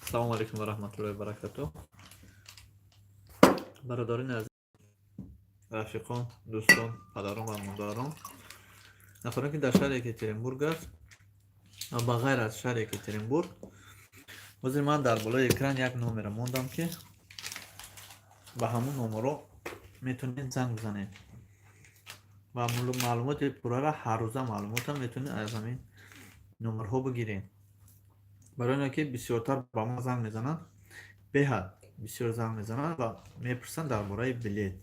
Ассалому алайкум ва раҳматуллоҳи ва баракатуҳ. Бародарони азиз, рафиқон, дӯстон, падарон ва модарон, нафароне ки дар шаҳри Екатеринбург аст ва ба ғайр аз шаҳри Екатеринбург, ҳозир ман дар болои экран як номера мондам, ки ба ҳамун номерро метавонед занг бизанед ва маълумоти пуррара, ҳаррӯза маълумотам метавонед аз ҳамин номерҳо бигиред. Барои оне ки бисёртар ба ма занг мезананд, беҳад бисёр занг мезананд ва мепурсанд дар бораи билет.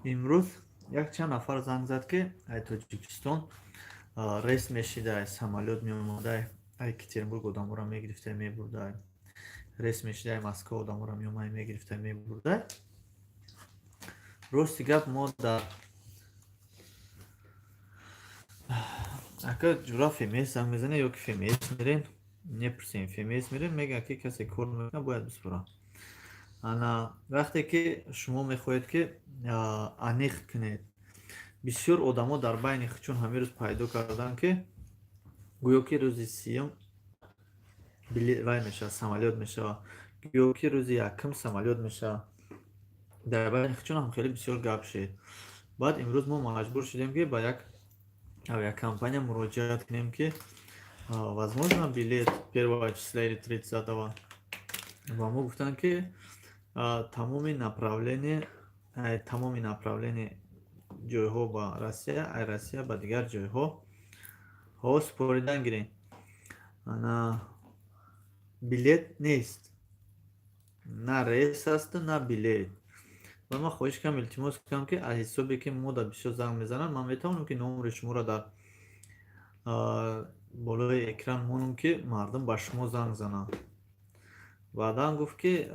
Имрӯз якчанд нафар занг зад, ки ай Тоҷикистон рейс мешидай, самолёт меомадай, ай Екатеринбург одаморо мегирифтай, мебурдай, рейс мешидай, Москва одаморо меомай, мегирифтай, мебурдай. Рости гап, мо дар ака ҷура ФМС занг мезанед ё ки ФМС мерен, мепурсем, ФМС мерем, мегӯяд, ки касе кор мекунад, бояд биспорад. Ана вақте ки шумо мехоҳед, ки аниқ кунед, бисёр одамо дар байни чун ҳамин рӯз пайдо карданд, ки гӯё ки рӯзи 30-ум вай мешавад, самолёт мешавад, гӯё ки рӯзи 1-ум самолёт мешавад. Дар байни чун ҳам хеле бисёр гап шид. Баъд имрӯз мо маҷбур шудем, ки ба як авиакомпания муроҷиат кунем, ки возможно билет первого числа или 30-го. Ва мо гуфтанд, ки тамоми направление ҷойҳо ба Россия, ай Россия ба дигар ҷойҳо ҳо супоридан гирем. Ана билет нест, на рейс ҳасту, на билет. Ва ман хоҳиш кардам, илтимос кардам, ки аз ҳисобе ки мо дар бисёр занг мезананд, ман метавонам, ки номери шуморо дар болои экран монам, ки мардум ба шумо занг зананд. Баъдан гуфт, ки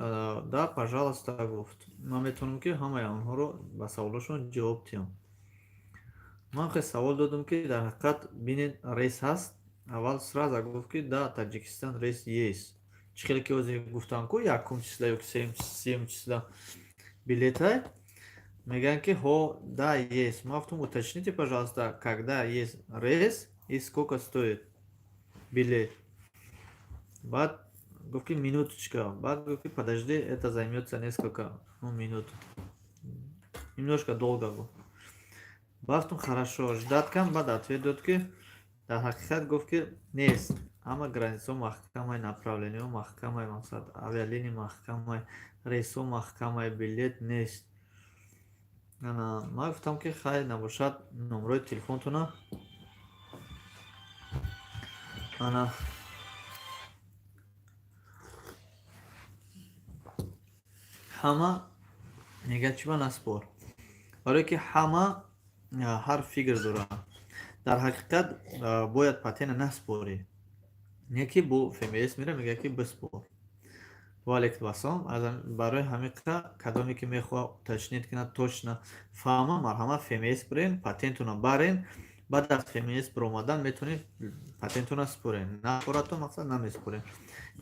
да, пожалуйста, гуфт, ман метавонам, ки ҳамаи онҳоро ба саволошон ҷавоб диҳам. Ман хел савол додам, ки дар ҳақиқат бинед, рейс ҳаст. Аввал сразу гуфт, ки да, Таҷикистон рейс есть. Чӣ хеле ки ҳозир гуфтам ку, 1-ум числа ё 3-юм числа билетай, мегӯянд, ки ҳо, да, есть. Ман гуфтам: уточните, пожалуйста, когда есть рейс и сколько стоит билет. Баъд гуфт, ки минуточка. Баъд гуфт, ки подожди, это займется несколько, ну, минут, немножко долго, гуфт. Баъд гуфтам: хорошо, ждать кам. Баъд ответ дод, ки дар ҳақиқат, гуфт, ки нест, ҳама границаҳо маҳкамай, направлениҳо маҳкамай, мақсад, авиалиния маҳкамай, рейсҳо маҳкамай, билет нест. Ана ман гуфтам, ки хайр, набошад, номерои телефонтона ана ҳама мегӯяд, чӣ ба наспор, барое ки ҳама ҳар фикр дорад. Дар ҳақиқат бояд патента наспорӣ, не ки бо ФМС мера, мегӯяд, ки биспор. Ва алайкум ассалом. Барои ҳамиқа кадоме ки мехоҳад уточнить кунад, точно фаҳма, марҳамат, ФМС бирен, патентуна барен. Баъд аз ФМС биромадан метавонед патентуна спорен. Наспоратон, мақсад, намеспорен,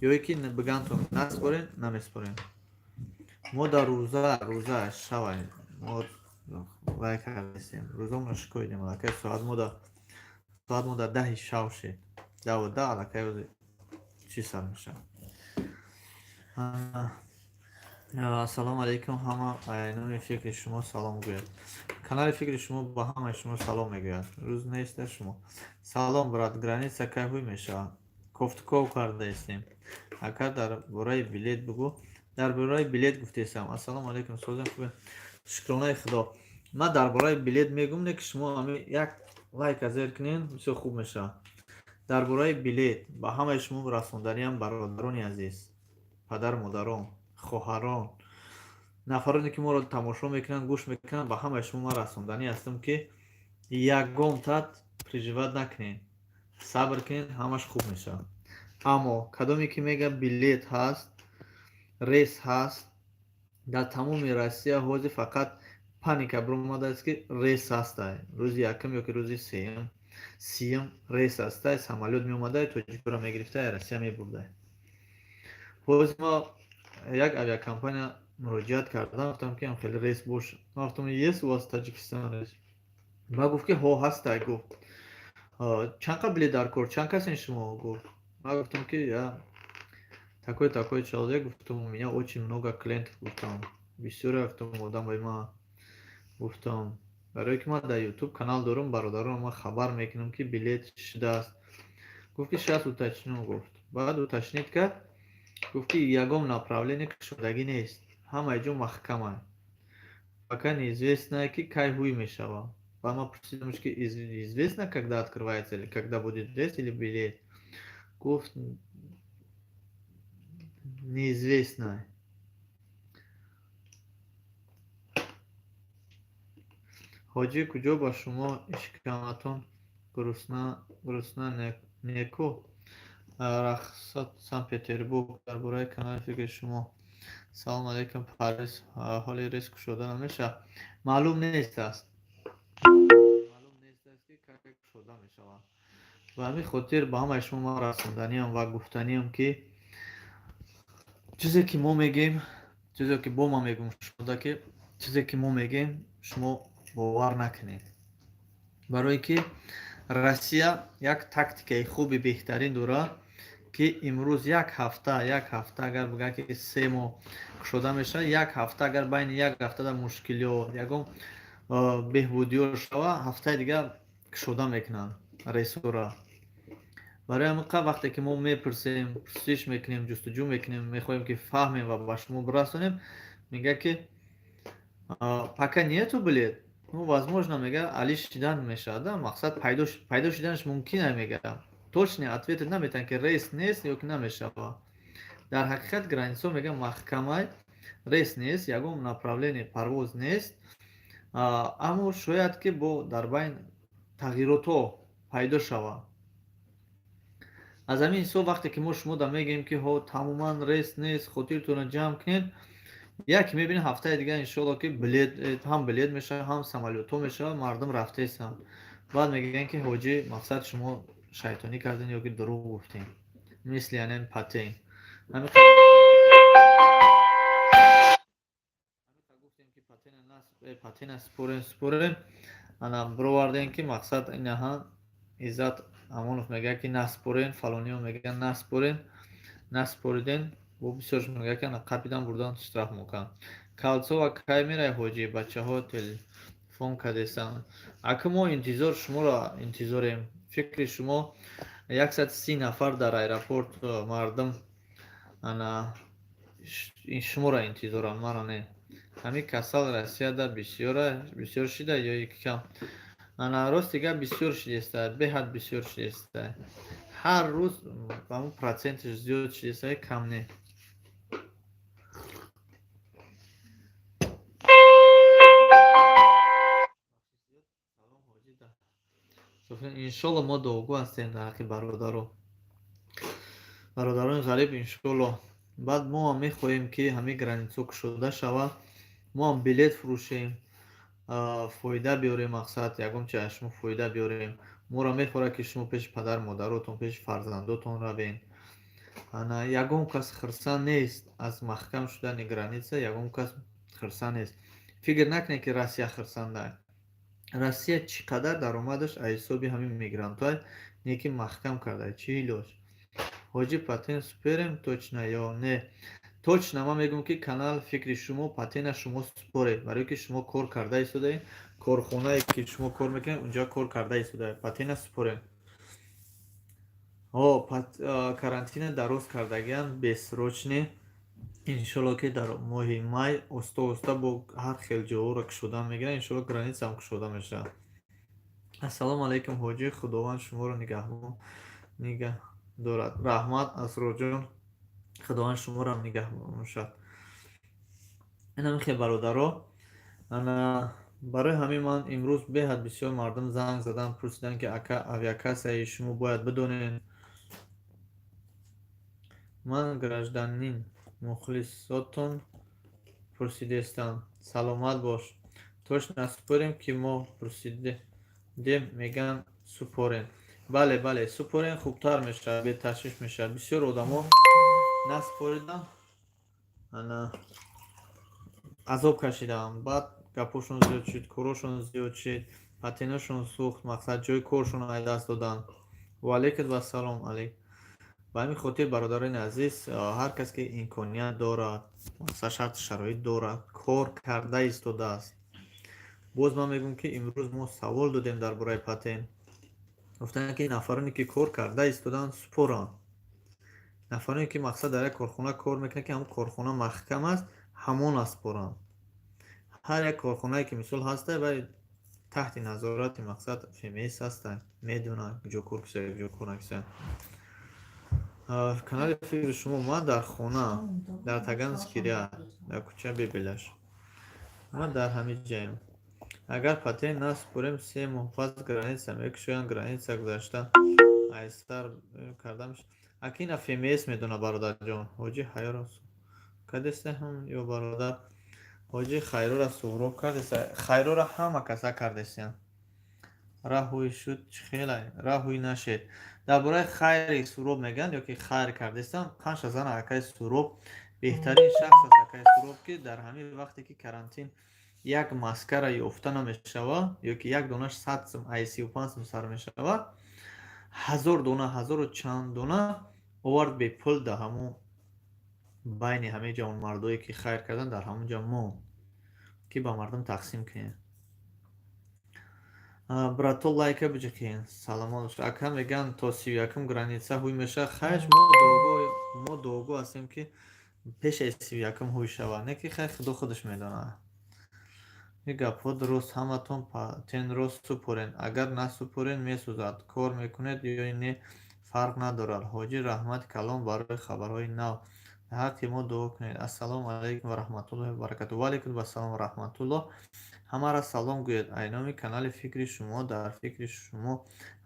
ё ки бигантон наспорен, намеспорен. Мо дар рӯза шавай, мо вай кардастем, рӯзамонро шикоидем аллакай. Соат мо да 10-и шав шед, 10:10 аллакай чӣ сар мешавад. Ассалому алайкум, ҳама номи Фикри шумо салом гӯяд. Канали Фикри шумо ба ҳамаи шумо салом мегӯяд. Рӯз неста шумо. Салом, брат, граница кай ҳуй мешавад? Кофтуков кардаистем. Ака, дар бораи билет бугӯ. Дар бораи билет гуфтесам. Ассалому алайкум, созем, хубе, шукронаи Худо. Ман дар бораи билет мегӯм, не ки шумо ҳами як лайка зер кунед, бисёр хуб мешавад. Дар бораи билет ба ҳамаи шумо расонданиам, бародарони азиз, падару модарон, хоҳарон, нафароне ки моро тамошо мекунанд, гӯш мекунанд, ба ҳамаи шумо ман расонданӣ ҳастам, ки ягон тат переживать накунед, сабр кунед, ҳамаш хуб мешавад. Аммо кадоме ки мегӯяд, билет ҳаст, рейс ҳаст, дар тамоми Россия ҳозир фақат паника биромадааст, ки рейс ҳастай, рӯзи 1-ум ё ки рӯзи сеюм, 30-ум рейс ҳастай, самолёт меомадай, тоҷикоро мегирифтай, Россия мебурдай. Ҳозир мо як авиакомпания муроҷиат кардам, гуфтам, ки хеле рейс бош. Ман гуфтам: есть у вас Таҷикистон рейс? Ба гуфт, ки ҳо, ҳастай. Гуфт: чанд қа билет дар кор, чанд касен шумо? Гуфт. Ман гуфтам, ки я Такой, такой человек, гуфтам, у меня очень много клиентов, гуфтам, бисёре, гуфтам, одамои ма, гуфтам, барое ки ман дар Ютуб канал дорам, бародарон, ман хабар мекунам, ки билет шудааст. Гуфт, ки щас уточню, гуфт. Баъд уточнить кард, гуфт, ки ягон направление кушодагӣ нест, ҳамаи ҷо маҳкама, пока неизвестно, ки кай ҳуй мешавад. Баъд ман пурсидамш, ки известно, когда открывается или когда будет рейс или билет? Гуфт, неизвестно. Ҳоҷӣ, куҷо ба шумо ишкаматон гурусна, гурусна неку? Рахсат, Санкт Петербург. Дар бораи канали фикри шумо. Салом алейкум, Париз ҳоли рейс кушода намешавад? Маълум нест аст, маълум нест аст, ки кай кушода мешавад. Ба ҳамин хотир ба ҳамаи шумо ман расонданиам ва гуфтаниам, ки чизе ки мо мегӯем, чизе ки бо ман мегӯм шуда, ки чизе ки мо мегӯем, шумо бовар накунед, барое ки Россия як тактикаи хуби беҳтарин дорад, ки имрӯз як ҳафта, як ҳафта, агар бигӯяд, ки 3 моҳ кушода мешавад, як ҳафта, агар байни як ҳафтада мушкилиҳо, ягон беҳбудиҳо шава, ҳафтаи дигар кушода мекунанд рейсҳоро. Барои ҳамин қадр вақте ки мо мепурсем, пурсиш мекунем, ҷустуҷӯ мекунем, мехоҳем, ки фаҳмем ва ба шумо бирасонем, мегӯяд, ки пока нету билет, ну, возможно, мега, али шидан мешавад, мақсад, пайдо шиданаш мумкин, мега. Точный ответ наметиҳанд, ки рейс нест ё ки намешавад. Дар ҳақиқат границаҳо, мега, маҳкамай, рейс нест, ягон направление парвоз нест, аммо шояд, ки бо дар байн тағйиротҳо пайдо шавад. Аз ҳамин ҳисоб, вақте ки мо шумо да мегӯем, ки ҳо, тамоман рейс нест, хотиртонро ҷамъ кунед, яке мебинед, ҳафтаи дигар, иншоалло, ки билет ҳам билет мешавад, ҳам самолётҳо мешавад, мардум рафтаестанд. Баъд мегӯянд, ки ҳоҷӣ, мақсад, шумо шайтонӣ кардем ё ки дурӯғ гуфтем, мисли янен патент. Ҳамин гуфтем, ки патена спорем, спорем, ана бировардем, ки мақсад, инаҳа Иззат Амонов мегӯяд, ки наспорен, фалониҳо мегӯянд, наспорен, наспориден, бо бисёрш мегӯяд, ки ана қапидан, бурдан, штраф мекунанд. Калцова кай мерай, ҳоҷӣ? Бачаҳо телефон кардестанд. Ака, мо интизор, шуморо интизорем. Фикри шумо, 130 нафар дар аэропорт мардум ана шуморо интизоранд, мара не. Ҳамин касал Россияда бисёра, бисёр шида ё кам? Ана, рости гап, бисёр шидеста, беҳад бисёр шидеста. Ҳар рӯз ҳамун проценташ зиёд шидеста, кам не. Иншолло, мо дуогӯ ҳастем дар ҳаққи бародаро, бародарони ғариб, иншолло. Баъд мо ҳам мехоҳем, ки ҳамин границаҳо кушода шавад, мо ҳам билет фурӯшем, фоида биёрем, мақсад, ягон чи аз шумо фоида биёрем. Моро мехоҳад, ки шумо пеши падару модаротон, пеши фарзандотон равен. Ана, ягон кас хирсанд нест аз маҳкам шудани граница, ягон кас хирсанд нест. Фикр накунед, ки Россия хирсанда. Россия чӣ қадар даромадаш аз ҳисоби ҳамин мигрантҳое, не ки маҳкам карда, чӣ илоҷ? Ҳоҷӣ, патент суперем точно ё не? Точно ман мегӯям, ки канал фикри шумо, патента шумо супоред, барое ки шумо кор карда истодаед, корхонае ки шумо кор мекунед, унҷа кор карда истодаед, патента супоред. Ҳо, карантина дароз кардагианд, бессрочный. Иншолло, ки дар моҳи май оста оста бо ҳар хел ҷоҳоро кушода мегиранд, иншолло, границаам кушода мешавад. Ассалому алайкум, ҳоҷӣ, Худованд шуморо нигаҳбон нигаҳ дорад. Раҳмат, Асрорҷон, Худованд шуморо нигаҳбон бошад. Инам хел, бародаро. Ана, барои ҳамин ман имрӯз беҳад бисёр мардум занг заданд, пурсиданд, ки ака, авиакассаи шумо бояд бидонед. Ман гражданин, мухлисотон пурсидестам. Саломат бош. Точно супорем, ки мо пурсидем, мегӯянд, супорем. Бале, бале, супорем, хубтар мешавад, беташвиш мешавад. Бисёр одамо насупориданд, ана, азоб кашиданд, баъд гапҳошон зиёд шуд, корошон зиёд шуд, патенташон сӯхт, мақсад, ҷои коршон аз даст доданд. Ва алейкум вассалом, алейк. Ба ҳамин хотир, бародарони азиз, ҳар кас ки имконият дорад, масалан, шарту шароит дорад, кор карда истодааст. Боз ман мегӯям, ки имрӯз мо савол додем дар бораи патент. Гуфтанд, ки нафароне ки кор карда истодаанд, супоранд. Нафароне ки, мақсад, дар як корхона кор мекунад, ки ҳамон корхона маҳкам аст, ҳамона супоранд. Ҳар як корхонае ки, мисол, ҳаста вай таҳти назорати, мақсад, ФМС ҳаста, медонад, куҷо кор киса, куҷо кор накиса. Канали «Фикри шумо», ман дар хона, дар Таганский ряд, дар кӯча Бебелаш, ман дар ҳамин ҷаем. Агар патент насупорем, 3 моҳ пас граница мекушоянд, граница гузашта айсар карда мешавад. Акина ФМС медона, бародарҷон. Ҳоҷи Ҳайёро кардестаҳам ё бародар Ҳоҷи Хайрора Суҳроб кардеста? Хайрора ҳама каса кардестиям. Раҳӯй шуд, чӣ хелай раҳӯй нашед. Дар бораи хайри Суроб мегӯянд ё ки хайр кардестам. Панҷта зана акаи Суроб беҳтарин шахс аст. Акаи Суроб, ки дар ҳамин вақте ки карантин, як маскара ёфта намешавад ё ки як донаш 100 сум, ай 35 сум сар мешавад, 1000 дона, ҳазору чанд дона овард бепул, дар ҳамун байни ҳамаи ҷавонмардое ки хайр карданд, дар ҳамон ҷо монд, ки ба мардум тақсим кунем. Брато, лайка биҷиқин. Саломат бош, ака. Мегӯянд, то 31-ум граница ҳуй мешавад. Хайр, мо дуогӯ ҳастем, ки пешаи 31-ум ҳуй шавад, не ки хайр, Худо худаш медонад. Ин гапҳо дуруст. Ҳаматон патентро супорен. Агар насупорен, месӯзад. Кор мекунед ё не, фарқ надорад. Ҳоҷӣ, раҳмати калон барои хабарҳои нав. Дар ҳаққи мо дуо кунед. Ассалому алайкум ва раҳматуллоҳи ва баракатуҳ. Ва алайкум ассалом ва раҳматуллоҳ. Ҳамаро салом гӯед. Айноми канали «Фикри шумо» дар фикри шумо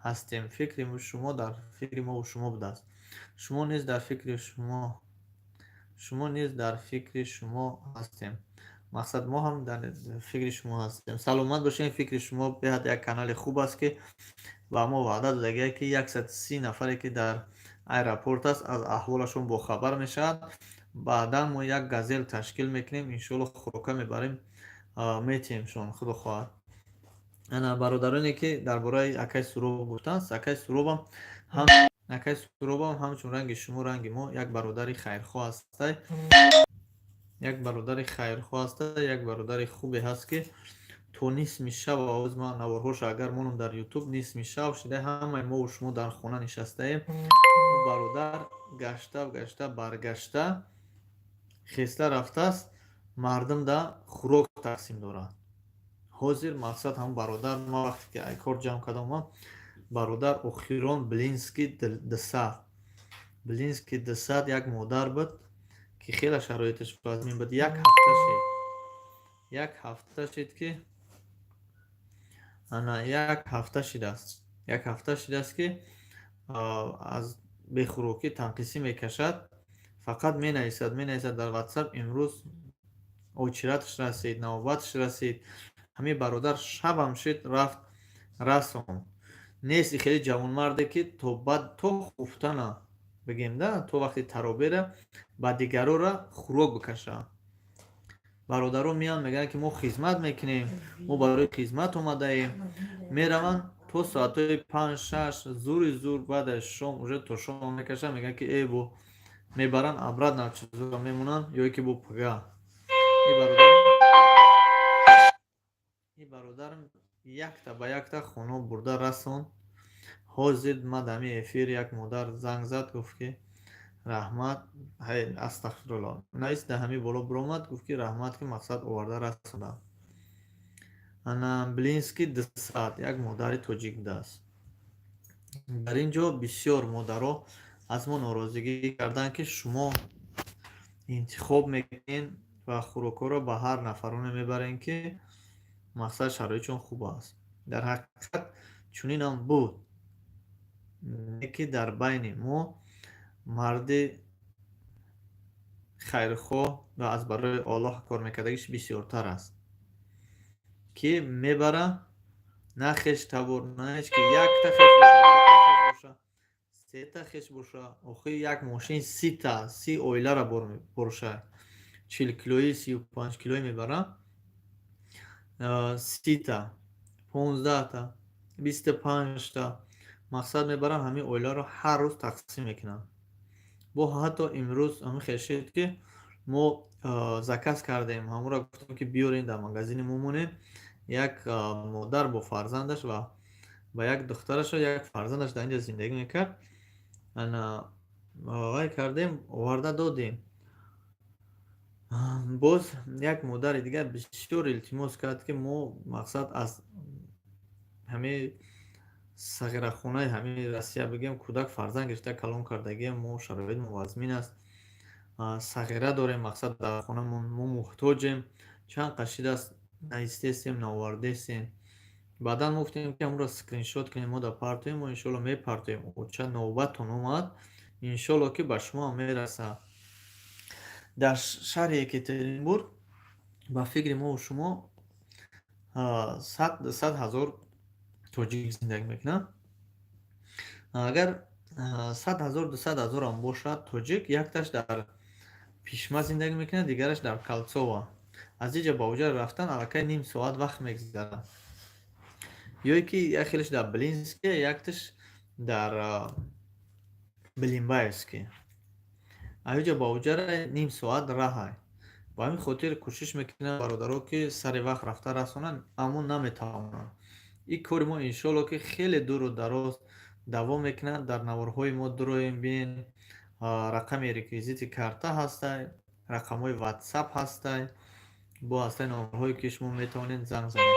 ҳастем. Фикри шумо дар фикри мову шумо будааст. Шумо низ дар фикри шумо ҳастем. Мақсад, мо ҳам дар фикри шумо ҳастем. Саломат бошед. «Фикри шумо» беҳад як канали хуб аст, ки ба мо ваъда додагия, ки 130 нафаре ки дар аэропорт аст, аз аҳволашон бохабар мешавад. Баъдан мо як газел ташкил мекунем, иншоалло, хӯрока мебарем, метиҳемшон, Худо хоҳад. Ана бародароне ки дар бораи акаи Суроб гуфтанд, акаи Суробам ҳамчун ранги шумо, ранги мо, як бародари хайрхоҳ ҳастай, як бародари хайрхоҳ ҳаста, як бародари хубе ҳаст, ки то нисми шаб овоз ман наворҳоша агар монам дар Ютуб, нисми шаб шида, ҳамаи мову шумо дар хона нишастаем, бародар гашта гашта баргашта хеста рафтааст, мардум да хӯрок тақсим дорад. Ҳозир, мақсад, ҳам бародар, ман вақте ки ай кор ҷамъ кардам, бародар охирон Блинский 200, Блинский 200, як модар буд, ки хеле шароиташ вазмин буд. Як ҳафта шид, як ҳафта шид, ки ана як ҳафта шидааст, як ҳафта шидааст, ки аз бехӯрокӣ танқисӣ мекашад. Фақат менависад дар Ватсап: «Имрӯз очередь аш расид, навбаташ расид». Ҳамин бародар шабам шид, рафт, расон. Нест хеле ҷавонмарде, ки то баъд, то хуфтана бигем да, то вақти таробера ба дигарора хӯрок бикаша. Бародарон меянд, мегӯянд, ки мо хизмат мекунем, мо барои хизмат омадаем. Мераванд то соатҳои 5, 6, зури зур, баъд аз шом уже то шом мекашанд, мегӯянд, ки э, бо мебаранд обратно, чизо мемонанд ё ки бо пага. И бародарам якта ба якта хона бурда расон. Ҳозир ма дар ҳамин эфир як модар занг зад, гуфт, ки раҳмат, астағфирулло, наис, дар ҳамин боло биромад, гуфт, ки раҳмат, ки, мақсад, оварда расондам. Ана Блинский 200, як модари тоҷик будааст. Дар ин ҷо бисёр модаро аз мо норозигӣ карданд, ки шумо интихоб мекунед ва хӯрокҳоро ба ҳар нафароне мебарем, ки, мақсад, шароитшон хуб аст. Дар ҳақиқат чунинам буд, не ки дар байни мо марди хайрхоҳ ва аз барои Оллоҳ кор мекардагиш бисёртар аст, ки мебара, на хеш табор, на ҳеч ки, якта хеш боша, сета хеш боша. Охир як мошин 30-та, 30 оилара боруша, 40 килоӣ, 35 килоӣ мебара, 30-та, 15-та, 25-та, мақсад, мебаранд, ҳамин оиларо ҳар рӯз тақсим мекунанд. Бо ҳатто имрӯз ҳамин хел шид, ки мо заказ кардем, ҳамонро гуфтем, ки биёрем, дар магазини мо монем. Як модар бо фарзандаш ва ба як духтараша, як фарзандаш дар инҷа зиндагӣ мекард. Ана вай кардем, оварда додем. Боз як модари дигар бисёр илтимос кард, ки мо, мақсад, аз ҳамаи сағирахонаи ҳамаи Россия бигем, кӯдак, фарзанд гирифта калон кардагием, мо шароит вазмин аст, сағира дорем, мақсад, дар хонамон мо муҳтоҷем, чанд қашидааст, наистесем, наовардесем. Баъдан мо гуфтем, ки ҳамонро скриншот кунем, мо да партоем. Мо, иншоалло, мепартоем. Оча, навбатон омад, иншоалло, ки ба шумоам мерасад. Дар шаҳри Екатеринбург, ба фикри мову шумо, 100 000 тоҷик зиндагӣ мекунад. Агар 100 000, 200 000-ам бошад тоҷик, якташ дар Пишма зиндагӣ мекунад, дигараш дар Кольцово. Аз иҷа ба оҷа рафтан аллакай ним соат вақт мегузарад. Ё ки як хелеш дар Блинске, якташ дар Билимбаевске. Аз иҷа ба оҷара ним соат раҳай. Ба ҳамин хотир кӯшиш мекунанд бародаро, ки сари вақт рафта расонанд, аммо наметавонанд. Ин кори мо, иншоалло, ки хеле дуру дароз давом мекунад. Дар наворҳои мо дуроем, бинед, рақами реквизити карта ҳастай, рақамҳои Ватсап ҳастай, бо ҳастаи номерҳое, ки шумо метавонед занг занед.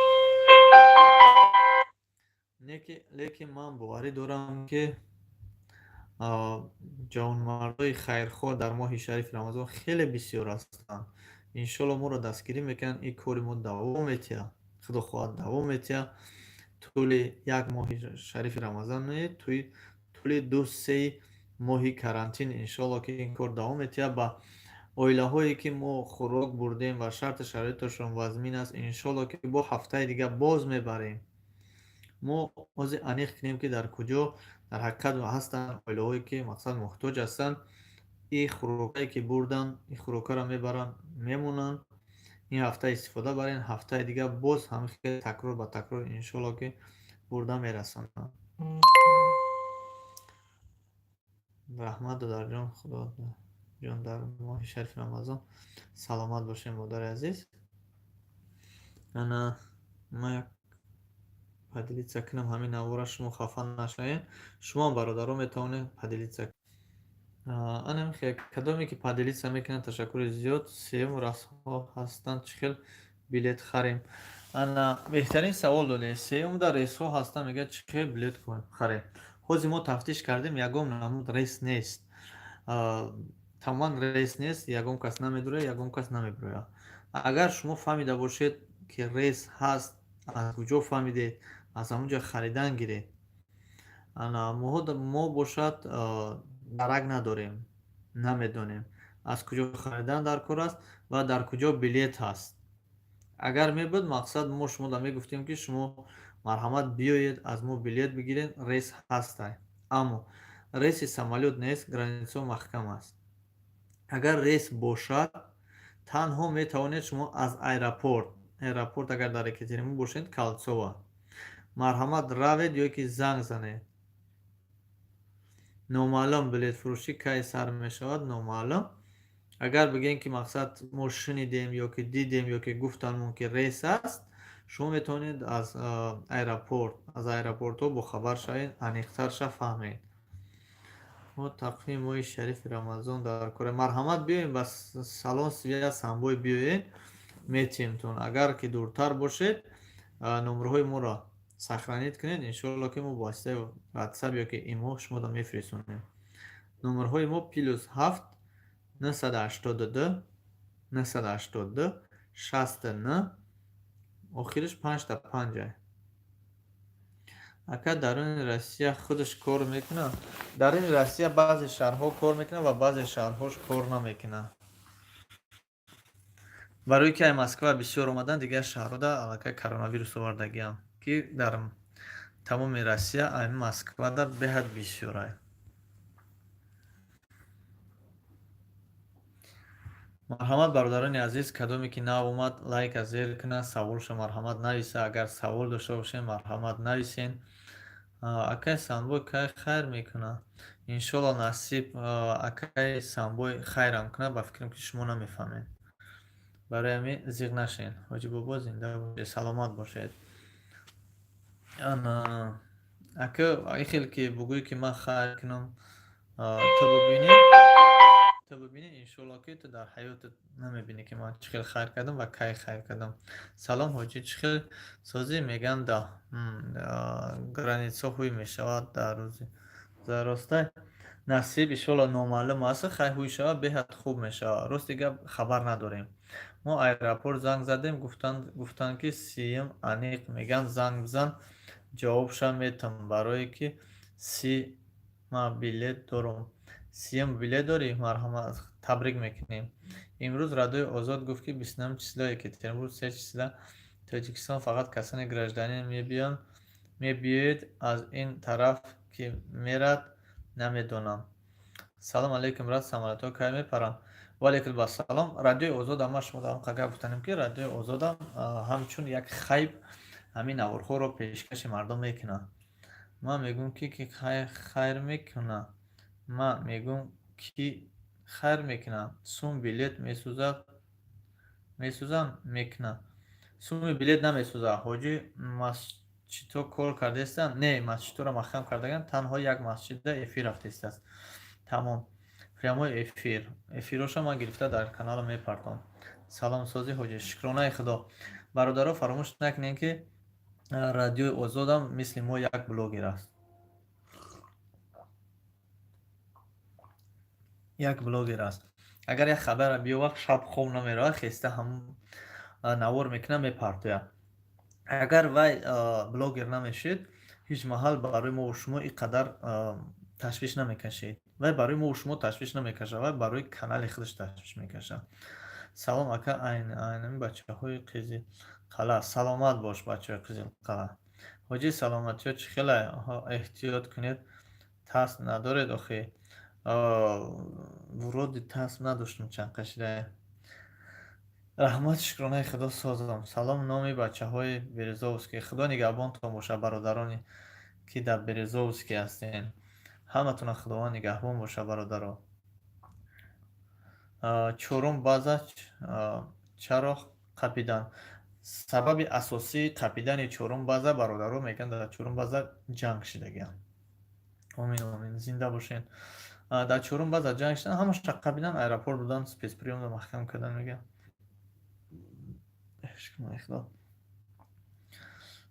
Лекин ман боварӣ дорам, ки ҷавонмардои хайрхоҳ дар моҳи шарифи Рамазон хеле бисёр ҳастанд. Иншоалло, моро дастгирӣ мекунанд, ин кори мо давом метиҳад, худо хоҳад, давом метиҳад. Тӯли як моҳи шарифи Рамазон не, тӯли 2-3 моҳи карантин, иншоалло, ки ин кор давом метиҳад. Ба оилаҳое, ки мо хӯрок бурдем ва шарту шароиташон вазмин аст, иншоалло, ки бо ҳафтаи дигар боз мебарем. Мо ҳозир аниқ кунем, ки дар куҷо дар ҳақиқат ҳастанд оилаҳое, ки, мақсад, муҳтоҷ ҳастанд. Ин хӯрокае, ки бурданд, ин хӯрокаро мебаранд, мемонанд. Ин ҳафта истифода барен, ҳафтаи дигар боз ҳамин хел такрор ба такрор, иншоалло, ки бурда мерасонанд. Раҳмат, додарҷон, худоҷон, дар моҳи шарифи Рамазон саломат бошем, модари азиз. Ана ма як поделиться кунам ҳамин навора, шумо хафа нашавед. Шумоам, бародаро, метавонед поделиться. Ана кадоме, ки поделиться мекунанд, ташаккури зиёд. Сеюм рейсҳо ҳастанд, чӣ хел билет харем? Ана беҳтарин савол додед. Сеюмда рейсҳо ҳастанд, мегӯяд, чӣ хел билет харем? Ҳозир мо тафтиш кардем, ягон намуд рейс нест, тамоман рейс нест, ягон кас намедурад, ягон кас намебирояд. Агар шумо фаҳмида бошед, ки рейс ҳаст, аз куҷо фаҳмидед, аз ҳамон ҷо харидан гиред. Ана мо бошад дарак надорем, намедонем, аз куҷо харидан дар кор аст ва дар куҷо билет ҳаст. Агар мебуд, мақсад, мо шумода мегуфтем, ки шумо марҳамат, биёед, аз мо билет бигиред, рейс ҳастай. Аммо рейси самолёт нест, границаҳо маҳкам аст. Агар рейс бошад, танҳо метавонед шумо аз аэропорт, агар дар Екатеринбург бошед, Кольцово, марҳамат, равед ё ки занг занед. Номаълум, билетфурӯшӣ кай сар мешавад, номаълум. Агар бигӯем, ки, мақсад, мо шунидем ё ки дидем, ё ки гуфтанмон, ки рейс аст, шумо метавонед аз аэропорт, аз аэропортҳо бохабар шавед, аниқтарша фаҳмед. Мо тақвими моҳи шарифи Рамазон дар кор. Марҳамат, биёем ба салон связь Самбой, биёед, метиҳемтон. Агар ки дуртар бошед, номерҳои моро сохранить кунед, иншоалло, ки мо бо воситаи Ватсап ё ки Имо шуморо мефирисонем. Номерҳои мо +7 982 982 69, охириш панҷта панҷа. Ака, даруни Россия худаш кор мекунад? Даруни Россия баъзе шаҳрҳо кор мекунад ва баъзе шаҳрҳош кор намекунад, барои ки ай Москва бисёр омадан, дигар шаҳрҳода аллакай коронавирус овардагиам, ки дар тамоми Россия ай Москвада беҳад бисёрай. Марҳамат, бародарони азиз, кадоме ки нав омад, лайка зер кунад, саволша марҳамат нависа. Агар савол дошта бошед, марҳамат, нависен. Акай Самбой кай хайр мекунад? Иншолло, насиб, акай Самбой хайрам кунад, ба фикрам, ки шумо намефаҳмед. Барои ҳамин зиқ нашед. Ҳоҷӣ бобо, зинда бошед, саломат бошед. Ана ака, ин хел ки бугӯӣ, ки ман хайр кунам, ту бибинӣ, иншолло, ки ту дар ҳаётат намебинӣ, ки ман чӣ хел хайр кардам ва кай хайр кардам. Салом, ҳоҷӣ, чӣ хел созӣ? Мегӯянд, да граница ҳуй мешавад дар рӯзи заростай. Насиб, иншолло, номаълум аст. Хай, ҳуй шавад, беҳад хуб мешавад. Рости гап, хабар надорем. Мо аэропорт занг задем, гуфтанд, ки 30-юм аниқ мегӯянд. Занг бизан, ҷавобша метам, барое ки 30 ма билет дорум. 30-юм билет дорӣ? Марҳамат, табрик мекунем. Имрӯз Радиои Озод гуфт, ки 29 число Екатеринбург, се числа Тоҷикистон, фақат касоне гражданин мебиёнд, мебиёед. Аз ин тараф ки мерад, намедонам. Салом алейкум, брат, самолётҳо кай мепаранд? Ваалейкум ассалом. Радиои Озодам, ман шумо дар он гап гуфтанем, ки Радиои Озодам ҳамчун як хайп ҳамин наворҳоро пешкаши мардум мекунад. Ман мегӯм, ки хайр мекунад. Ман мегӯм, ки хайр мекунад. Сум билет месӯзад, месӯзам мекунад. Суми билет намесӯзад. Ҳоҷӣ, масҷидҳо кор кардаистанд? Не, масҷидҳоро маҳкам кардаганд, танҳо як масҷида эфир рафтаистааст. Тамом. Прямой эфир. Эфироша ман гирифта дар каналам мепартом. Салом, созӣ, ҳоҷӣ? Шукронаи Худо. Бародаро, фаромӯш накунед, ки Радиои Озодам мисли мо як блогер аст. Як блогер аст. Агар як хабара биёвад, шаб хоб намеравад, хеста ҳамун навор мекунад, мепартояд. Агар вай блогер намешид, ҳеҷ маҳал барои мову шумо ин қадар ташвиш намекашид. Вай барои мову шумо ташвиш намекашад, вай барои канали худаш ташвиш мекашад. Салом, ака, айнами бачаҳои Қизилқалъа. Саломат бош, бачаҳои Қизилқалъа. Ҳоҷӣ, саломатиҳо чӣ хелай? Эҳтиёт кунед, тарс надоред охӣ? Вроде тарс надоштам, чанд қашида. Раҳмат, шукронаи Худо, созам. Салом, номи бачаҳои Березовский. Худо нигаҳбонтон бошад, бародароне, ки дар Березовский ҳастен. Ҳаматона Худованд нигаҳбон бошад, бародаро. Чорум база чаро қапиданд? Сабаби асосии қапидани чорум база, бародаро, мегӯянд, дар чорум база ҷанг шидагианд. Омин, омин, зинда бошед. Дар чорум база ҷанг шидан, ҳамаша қапидан, аэропорт будан, спецприём ро маҳкам кардан, мегӯянд. Шукронаи Худо.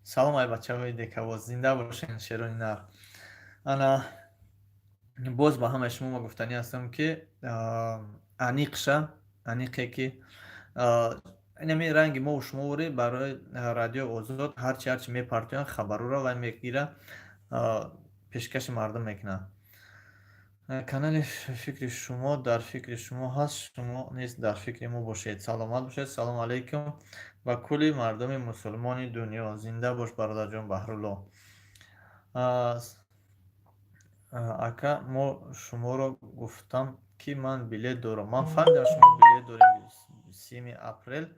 Салом, ай бачаҳои Декавоз, зинда бошед, шерони нар. Ана боз ба ҳамаи шумо ма гуфтанӣ ҳастам, ки аниқша, аниқе ки инами ранги мову шумоворӣ барои Радиои Озод ҳарчи мепартоянд, хабарҳоро вай мегира, пешкаши мардум мекунад. Канали Фикри шумо дар фикри шумо ҳаст, шумо низ дар фикри мо бошед. Саломат бошед. Салому алайкум ба кулли мардуми мусулмони дунё. Зинда бош, бародарҷон Баҳрулло. Ака, мо шуморо гуфтам, ки ман билет дорам. Ман фаҳмидам, шумо билет дорем. 30-уми апрел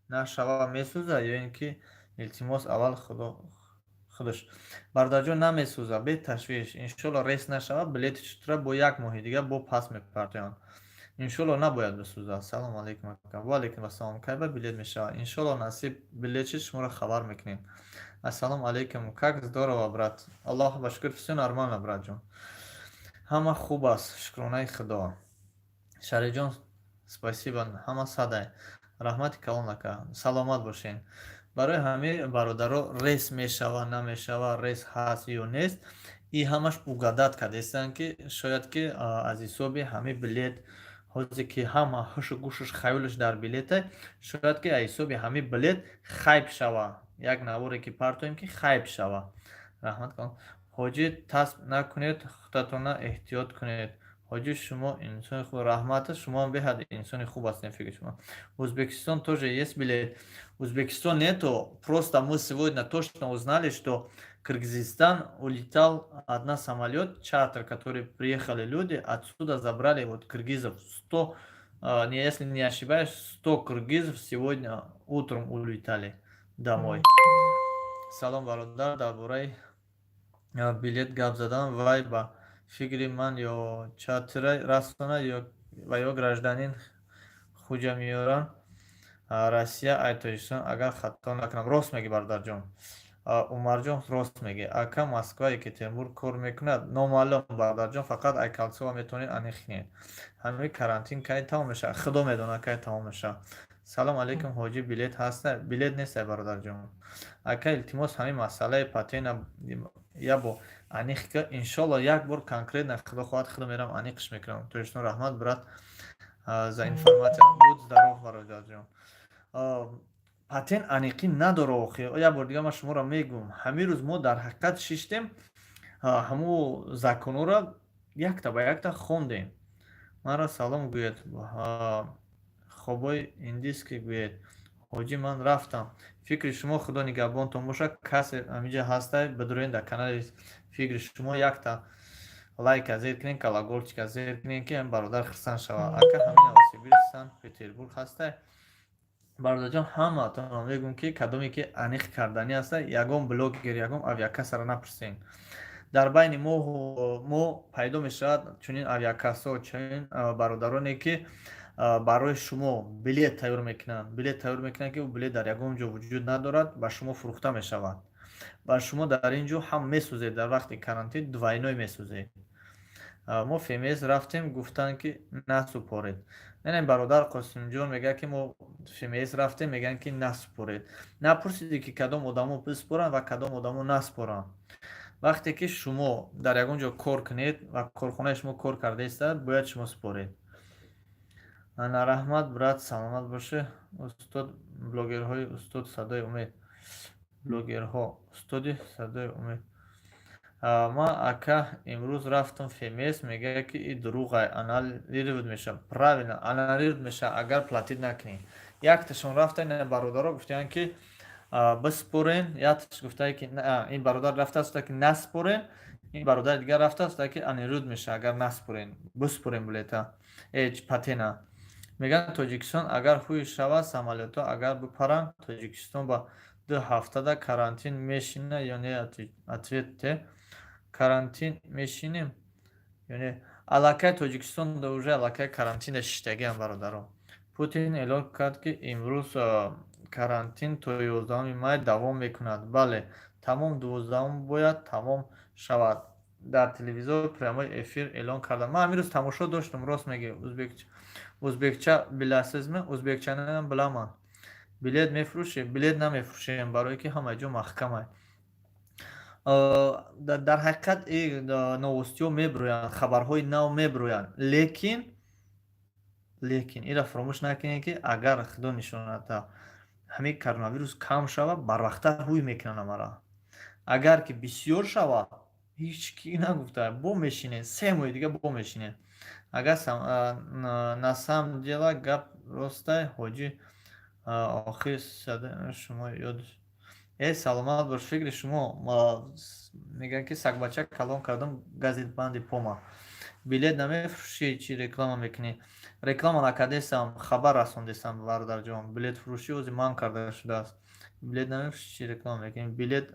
нашава, месӯзад ё ин ки? Илтимос, аввал Худо худаш. Бародарҷон, намесӯзад, беташвиш. Иншолло, рейс нашавад, билети шутра бо як моҳи дигар бо пас мепартоянд. Иншолло, набояд бисӯзад. Салому алайкум, ака. Ваалайкум ассалом. Кай ба билет мешавад? Иншолло, насиб, билет шид, шуморо хабар мекунем. Ассалому алайкум, как здорово, брат? Аллоҳ ба шукр, всё нормально, братҷон, ҳама хуб аст, шукронаи Худо. Шарифҷон, спасибо, ҳама садай. Раҳмати калон, ака, саломат бошед. Барои ҳамин, бародаро, рейс мешава, намешава, рейс ҳаст ё нест, и ҳамаш угадать кардастанд, ки шояд ки аз ҳисоби ҳамин билет, ҳозе ки ҳама ҳушу гӯшуш, хаёлаш дар билете, шояд ки аз ҳисоби ҳамин билет хайп шава, як наворе ки партоем, ки хайп шава. Раҳмат калон. Ҳоҷӣ, тасб накунед, худатона эҳтиёт кунед. Ҳоҷӣ, шумо инсони хуб. Раҳмат, шумоам беҳад инсони хуб ҳастем, фикри шумо. Узбекистон тоже есть билет? Узбекистон нету, просто мы сегодня точно узнали, что Кыргызстан улетал одна самолет, чартер, который приехали люди, отсюда забрали вот кыргызов 100, не, если не ошибаюсь, 100 кыргызов сегодня утром улетали домой. Салом, бародар, дар бораи Билет гап задан, вай ба фикри ман ё чатра расона ё ва ё гражданин хуҷа меёранд Россия ай Тоҷикистон, агар хато накунам. Рост мегӣ, бародарҷон Умарҷон, рост мегӣ. Ака, Москва, Екатеринбург кор мекунад? Номаълум, бародарҷон, фақат ай Кольцово метавонед аниқ кунед. Ҳамин карантин кай тамом мешавад? Худо медонад, кай тамом мешавад. Салом алейкум, ҳоҷӣ, билет ҳаста? Билет нестай, бародарҷон. Ака, илтимос, ҳамин масъалаи патена ябо аниқ ка. Иншолло, як бор конкретно, худо хоҳад, худо мерам, аниқш мекунам. Тоҷикистон. Раҳмат, брат, за информация. Будь здоров, бародарҷон. Патент аниқӣ надора охи. Як бор дига ман шуморо мегӯм: ҳамин рӯз мо дар ҳақиқат шиштем, ҳамун законҳоро якта ба якта хондем. Маро салом гӯед, хобои индийский гӯед. Ҳоҷӣ, ман рафтам. Фикри шумо, худо нигаҳбонтон бошад. Касе ҳаминҷа ҳастай, бидурен дар канали фикри шумо, якта лайка зер кунед, колокольчика зер кунед, ки бародар хурсанд шавад. Ака, ҳамин Новосибирск, Санкт Петербург ҳастай? Бародарҷон, ҳамаатонро мегӯм, ки кадоме ки аниқ карданӣ аста, ягон блогер, ягон авиакассаро напурсем. Дар байни мо пайдо мешавад чунин авиакассо, чунин бародароне, ки барои шумо билет тайёр мекунанд, билет тайёр мекунанд, ки билет дар ягон ҷо вуҷуд надорад, ба шумо фурӯхта мешавад ва шумо дар ин ҷо ҳам месӯзед, дар вақти карантин двойной месӯзед. Мо ФМС рафтем, гуфтанд, ки насупоред. Не, бародар Қосимҷон мегӯяд, ки мо ФМС рафтем, мегӯянд, ки насупоред. Напурсидӣ, ки кадом одамо биспоранд ва кадом одамо наспоранд. Вақте ки шумо дар ягон ҷо кор кунед ва корхонаи шумо кор карда истад, бояд шумо супоред. Ана, раҳмат, брат, саломат боше. Устод блогерҳои, устод Садои Умед, блогерҳо, устоди Садои Умед. Ман, ака, имрӯз рафтам ФМС, мегӯяд, ки и дурӯғай, аннулировать мешавад. Правильно, аннулировать мешавад, агар платить накунӣ. Якташон рафта, ин бародаро гуфтаанд, ки биспорен, якташ гуфтае, ки ин бародар рафтааст, ки наспорен, ин бародари дигар рафтааст, ки аннулировать мешавад, агар наспорен. Биспорен билета, патена. Мегӯянд, Тоҷикистон агар ҳуй шавад, самолётҳо агар бипаранд, Тоҷикистон ба 2 ҳафтада карантин мешина ё не? Ответьте. Карантин мешинем ё не? Аллакай Тоҷикистон уже аллакай карантинда шиштагиам, бародарон. Путин эълон кард, ки имрӯз карантин то 11-уми май давом мекунад. Бале, тамом 12-ум бояд тамом шавад. Дар телевизор прямой эфир эълон кардам, ман ҳамин рӯз тамошо доштам. Рост мегӯӣ. Узбекча биласизми? Узбекчанаам биламан. Билет мефурӯшем? Билет намефурӯшем, барое ки ҳама ҷо маҳкамай. Дар ҳақиқат новостиҳо мебироянд, хабарҳои нав мебироянд, лекин инро фаромӯш накунед, ки агар, худо нишонад, ҳамин коронавирус кам шавад, барвақттар ҳуй мекунанд амара. Агар ки бисёр шавад, ҳеҷ ки нагуфта, бо мешинем, 3 моҳи дига бо мешинем. Агар на самом деле гап ростай, ҳоҷӣ, охир шумо ёд. Э, саломат бош, фикри шумо. Мегӯянд, ки сагбача калон кардам, газид банди пома. Билет намефурӯшӣ, чӣ реклама мекунӣ? Реклама накардесам, хабар расондесам, бародарҷон. Билетфурӯшӣ ози манъ карда шудааст. Билет намефурӯшӣ, чӣ реклама мекунӣ? Билет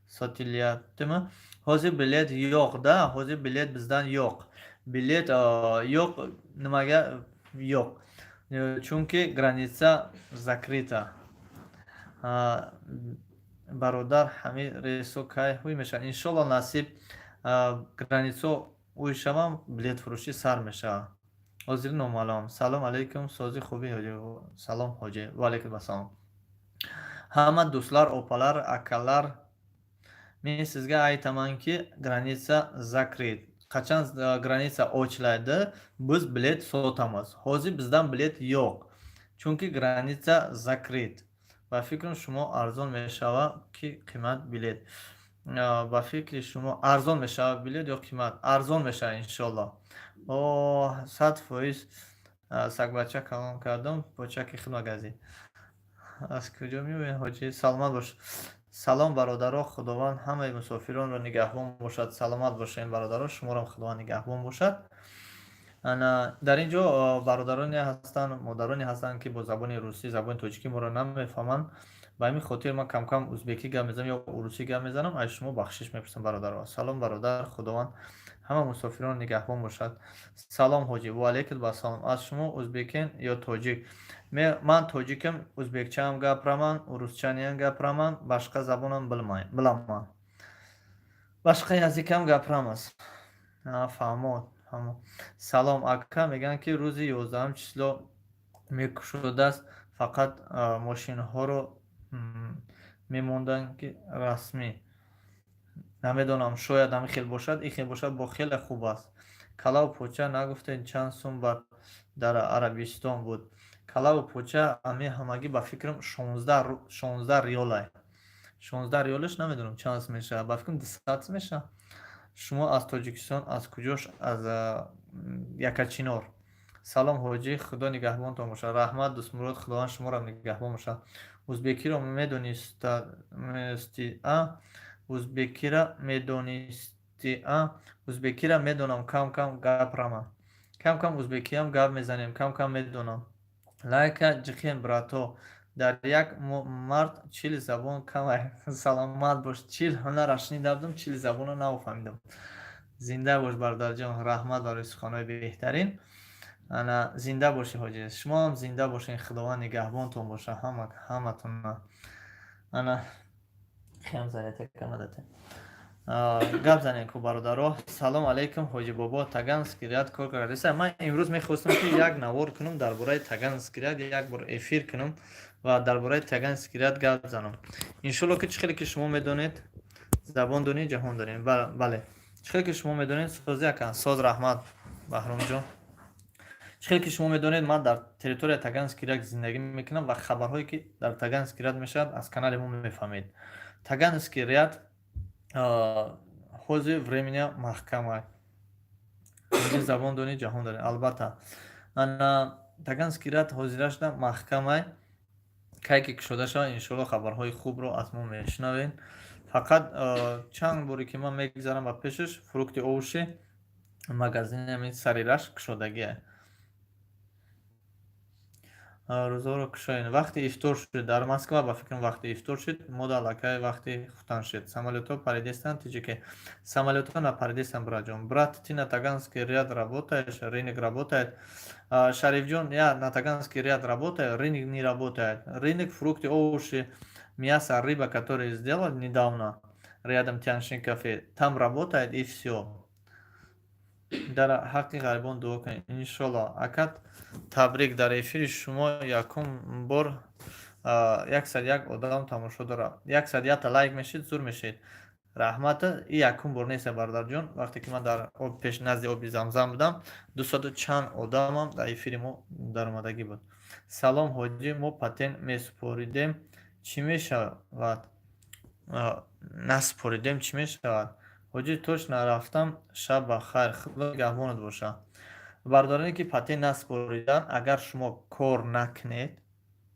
сотиlyaptimi? Ҳозир билет yo'q да, ҳозир билет bizdan yo'q. Билет yo'q, nimaga yo'q? Чунки граница закрыта. Бародар, ҳамин рейсҳо кай ҳуй мешаванд? Иншолло, насиб, границаҳо ҳуй шаванд, билетфурӯшӣ сар мешавад. Ҳозир номаълум. Салом алейкум, сози, хубӣ, ҳоҷӣ? Салом, ҳоҷӣ, ваалайкум ассалом. Ҳама дӯстлар, опалар, акалар, men sizga aytamanki, граница закрыт. Qachon граница ochiladi, biz bilet sotamiz. Hozir bizdan bilet yo'q, чунки граница закрыт. Ба фикрам, шумо арзон мешавад ки қимат билет? Ба фикри шумо, арзон мешавад билет ё қимат? Арзон мешавад, иншолло. О, 100%. Сагбача калон кардам, почаки худ магазин. Аз куҷо меоед, ҳоҷӣ? Саломат бош. Салом, бародаро, Худованд ҳамаи мусофиронро нигаҳбон бошад. Саломат бошед, бародаро, шуморам Худованд нигаҳбон бошад. Ана дар ин ҷо бародароне ҳастанд, модароне ҳастанд, ки бо забони русӣ, забони тоҷикӣ моро намефаҳманд. Ба ҳамин хотир ман камкам узбекӣ гап мезанам ё урусӣ гап мезанам, аз шумо бахшиш мепурсам, бародаро. Салом, бародар, Худованд ҳама мусофирон нигаҳбон бошад. Салом, ҳоҷӣ. Ва алайкум ассалом. Аз шумо узбекен ё тоҷик? Ман тоҷикам, узбекчаам гапираман, урусчаниам гапираман, башқа забонам биламан, башқа язык ам гапирамаз. Фаҳмод. Салом, ака. Мегӯянд, ки рӯзи 11-ум число мекушодааст, фақат мошинҳоро мемонданд, ки расмӣ намедонам, шояд ҳамин хел бошад. Ин хел бошад, бо хеле хуб аст. Калаву поча нагуфтед, чанд сум бар дар Арабистон буд? Калаву поча ҳамин ҳамагӣ, ба фикрам, 16 риёлай. 16 риёлаш намедонам чанд сум мешавад, ба фикрам, 200 сум мешавад. Шумо аз Тоҷикистон аз куҷош? Аз Якачинор. Салом, ҳоҷӣ, Худо нигаҳбонтон бошад. Раҳмат, Дӯстмурод, Худованд шуморо нигаҳбон бошад. Узбекиро медонисти а? Узбекира медонисти а? Узбекира медонам, кам кам гапрамам, кам кам узбекиам гап мезанем, кам кам медонам. Лайка ҷиқен, брато. Дар як мард 40 забон камай. Саломат бош. 40 ҳунара шунида будам, 40 забонро нафаҳмидам. Зинда бош, бародарҷон, раҳмат барои суханҳои беҳтарин. Ана, зинда бошӣ, ҳоҷӣ. Шумоам зинда бошед, Худованд нигаҳбонтон боша ҳаматона. Ана хем занете камадате, гап занем ку, бародаро. Салом алейкум, ҳоҷи бобо. Таганский ряд кор кардеса? Ман имрӯз мехостам, ки як навор кунам дар бораи Таганский ряд, як бор эфир кунам ва дар бораи Таганский ряд гап занам, иншолло. Ки чӣ хеле ки шумо медонед, забон донӣ, ҷаҳон донем. Бале, чӣ хеле ки шумо медонед, сози акан соз. Раҳмат, Баҳромҷон. Чӣ хеле ки шумо медонед, ман дар территория Таганский ряд зиндагӣ мекунам ва хабарҳое, ки дар Таганский ряд мешавад, аз канали мо мефаҳмед. Таганский ряд ҳозир временно маҳкама. Ҳозир забон донӣ, ҷаҳон донӣ, албатта. Ана, Таганский ряд ҳозира шуда маҳкамай. Кай ки кушода шавад, иншоалло, хабарҳои хубро аз мо мешунавед. Фақат чанд боре ки ман мегузарам ба пешаш, фрукты, овощи магазини ҳамин сари раш кушодагие. Рӯзаро кушоед. Вақти ифтор шуд дар Москва, ба фикрам, вақти ифтор шуд, мода аллакай вақти хуфтан шуд. Самолётҳо паридестанд тиҷике? Самолётҳо напаридестанд, братҷон. Брат, ты на Таганский ряд работаешь? Рынок работает? Шарифҷон, я на Таганский ряд работаю, рынок не работает. Рынок фрукты, овощи, мясо, рыба, которые сделали недавно рядом Тяньшин кафе, там работает, и всё. Дар ҳаққи ғарибон дуо кунед, иншолло. Акат, табрик, дар эфири шумо якум бор 101 одам тамошо дорад, 101-та лайк мешид, зур мешид. Раҳмат. И якум бор нест, бародарҷон. Вақте ки ман дар пеш назди оби Замзам будам, 200-у чанд одамам дар эфири мо даромадагӣ буд. Салом, ҳоҷӣ. Мо патент месупоридем, чӣ мешавад? Насупоридем, чӣ мешавад? Ҳоҷӣ, точно рафтам. Шаб ба хайр, Худо нигаҳбонат бошад. Бародароне, ки патент насупориданд, агар шумо кор накунед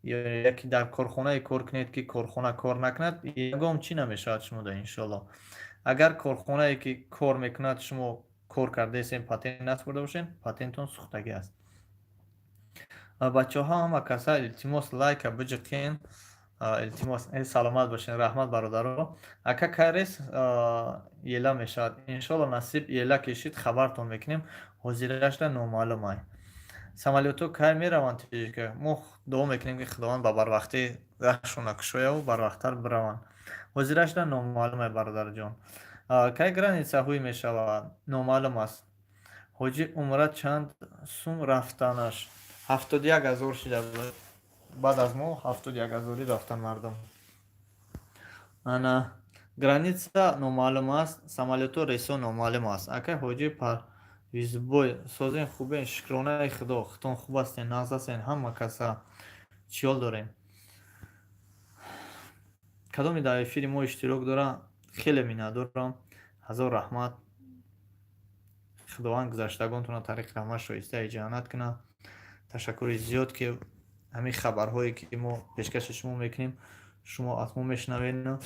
ё яке дар корхонае кор кунед, ки корхона кор накунад, ягон чӣ намешавад шумода, иншоалло. Агар корхонае, ки кор мекунад, шумо кор кардаесен, патент насупорида бошед, патентон сӯхтагӣ аст. Бачаҳо, ҳама каса, илтимос, лайка биҷиқен, илтимос. Саломат бошед, раҳмат, бародаро. Ака, кай рейс ела мешавад? Иншоалло, насиб ела кешид, хабартон мекунем, ҳозирашда номаълумай. Самолётҳо кай мераванд тиҷика? Мо дуо мекунем, ки Худованд ба барвақтӣ раҳшона кушояву барвақттар бираванд. Ҳозирашда номаълумай, бародарҷон. Кай граница ҳуй мешавад? Номаълум аст. Ҳоҷӣ, умра чанд сум рафтанаш? 71 000 шида буд. Баъд аз мо 71 ҳазорӣ рафтан мардум. Ана, граница номаълум аст, самолётҳо, рейсҳо номаълум аст. Акай ҳоҷӣ Парвизбой, созен, хубен? Шукронаи Худо, худтон хуб ҳастен, нағз ҳастен, ҳама каса. Чӣ ҳол дорем? Кадоме дар эфири мо иштирок дора, хеле миннатдорам, ҳазор раҳмат. Худованд гузаштагонтонро тариқи раҳмат шоистаи ҷаннат кунад. Ташаккури зиёд, ки ҳамин хабарҳое, ки мо пешкаши шумо мекунем, шумо аз мо мешунаведу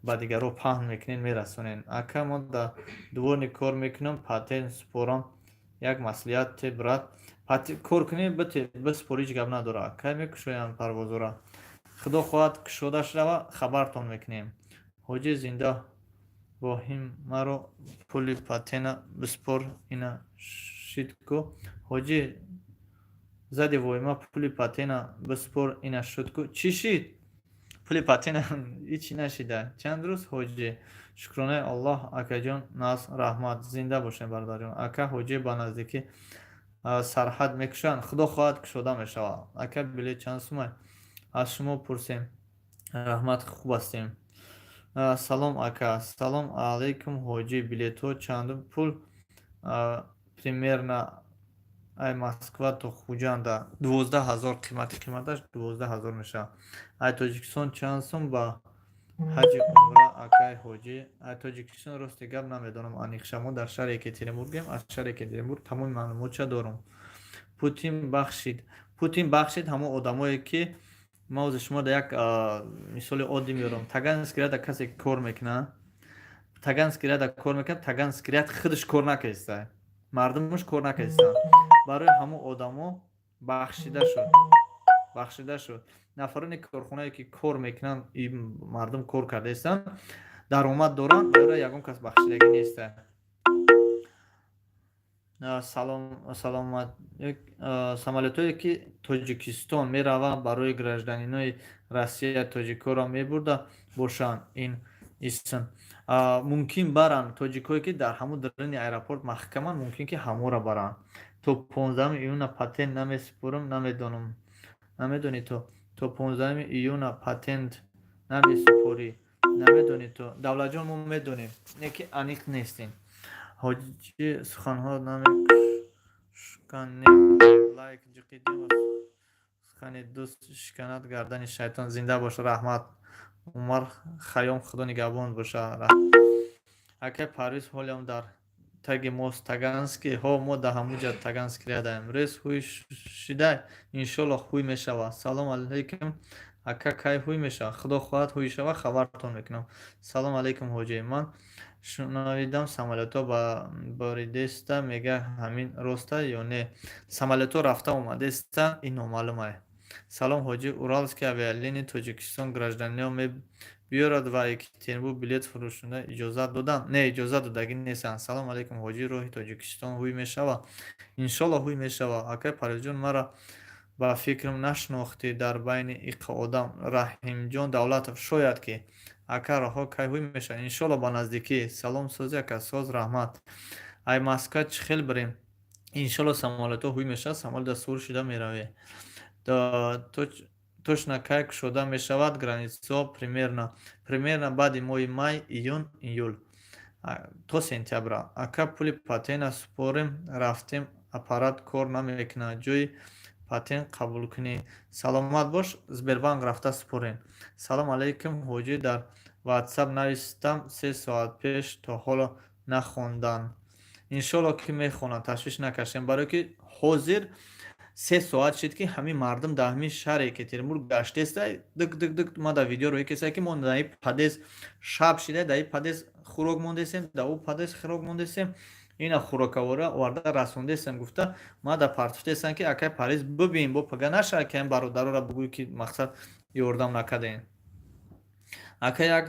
ба дигарҳо паҳн мекунед, мерасонед. Ака, мо дар дворник кор мекунам, патент супорам. Як маслиҳат те, брат, кор кунӣ, бите, биспор, ҳеҷ гап надорад. Кай мекушоянд парвозора? Худо хоҳад, кушода шава, хабартон мекунем. Ҳоҷӣ, зинда воҳим, маро пули патена биспор, ина шид ку. Ҳоҷӣ, зади воима, пули патена биспор, ина шуд ку. Чӣ шид пули патена? Ҳичи нашида. Чанд рӯз, ҳоҷӣ? Шукронаи Аллоҳ, акаҷон, нас раҳмат, зинда бошем, бародарҷон. Ака ҳоҷӣ, ба наздикӣ сарҳад мекушанд? Худо хоҳад, кушода мешавад. Ака, билет чанд сумай? Аз шумо пурсем. Раҳмат, хуб ҳастем. Салом, ака. Салом алейкум, ҳоҷӣ, билетҳо чанд пул примерно ай Москва то Хуҷанда? 12 000 қимати, қиматаш 12 000 мешавад. Ай Тоҷикистон чанд сум ба ҳаҷи умра, акай ҳоҷӣ? Ай Тоҷикистон, рости гап, намедонам аниқша. Мо дар шаҳри Екатеринбургем, аз шаҳри Екатеринбург тамоми маълумотша дорам. Путин бахшид, Путин бахшид ҳамон одамое ки ман ози шумо да як мисоли оддӣ меорам. Таганский ряда касе кор мекунад, Таганский ряда кор мекунад, Таганский ряд худаш кор накеста, мардумаш кор накестанд, барои ҳамон одамо бахшида шуд, бахшида шуд. Нафарони корхонае ки кор мекунанд, мардум кор кардаистанд, даромад доранд, барои ягон кас бахшидагӣ неста. Саломат. Самолётое ки Тоҷикистон мераванд, барои гражданинои Россия тоҷикҳоро мебурда бошанд? Ин исм мумкин баранд. Тоҷикҳое ки дар ҳамун даруни аэропорт маҳкаманд, мумкин ки ҳамонро баранд. То 15-уми июна патент намесупорам, намедонам. Намедонӣ то? То 15-уми июна патент намесупорӣ, намедонӣ то? Давлатҷон, мо медонем, не ки аниқ нестем. Ҳоҷи, суханҳо намешкан, не лайк ҷиқидем. Сухани дӯст шиканад гардани шайтон. Зинда бош, раҳмат, Умар Хайём, Худо нигаҳбон боша. Акай Парвиз, ҳолиам дар таги мост Таганский? Ҳо, мо дар ҳамуҷа Таганский рядаем. Рейс ҳуй шидай? Иншолло, ҳуй мешавад. Салом алейкум, ака, кай ҳуй мешавад? Худо хоҳад, ҳуй шавад, хабартон мекунам. Салом алейкум, ҳоҷӣ, ман шунавидам, самолётҳо ба боридеста мега, ҳамин роста ё не? Самолётҳо рафта омадеста, ин номаълумае. Салом, ҳоҷӣ, Уральский авиалинии Тоҷикистон гражданино мебиёрад ва Екатеринбург билет фурӯшонда иҷозат доданд? Не, иҷозат додагӣ нестанд. Салом алейкум, ҳоҷӣ, роҳи Тоҷикистон ҳуй мешавад? Иншолло, ҳуй мешавад. Акай Парвизҷон, мара ба фикрам нашинохтӣ дар байни иққа одам. Раҳимҷон Давлатов, шояд ки. Ака, роҳҳо кай ҳуй мешавад? Иншолло, ба наздикӣ. Салом, сози, ака? Соз, раҳмат. Ай Москва чӣ хел бирем? Иншолло, самолётҳо ҳуй мешавад, самолёт сур шида меравӣ. Точно кай кушода мешавад границаҳо примерно? Примерно баъди моҳи май, июн, июл то сентябра. Ака, пули патента супорем, рафтем, аппарат кор намекунад, ҷои патент қабулкунӣ? Саломат бош, Сбербанк рафта супорем. Салом алейкум, ҳоҷӣ, дар ватсап навистам 3 соат пеш, то ҳоло нахонданд. Иншолло, ки мехонанд, ташвиш накашем, барое ки ҳозир 3 соат шид, ки ҳамин мардум дар ҳамин шаҳри Екатеринбург гаштеста, дик дик дик. Ма дар видео рӯй кеса, ки мо дар ин подъезд шаб шида, дар ин подъезд хӯрок мондесем, дар ӯ подъезд хӯрок мондесем, ина хӯрокавора оварда расондесем, гуфта ма дар партофтесам, ки акай Парвиз, бибин, бо пага нашавад, ки ҳамин бародароро бигӯй, ки мақсад ёрдам накардем. Ака, як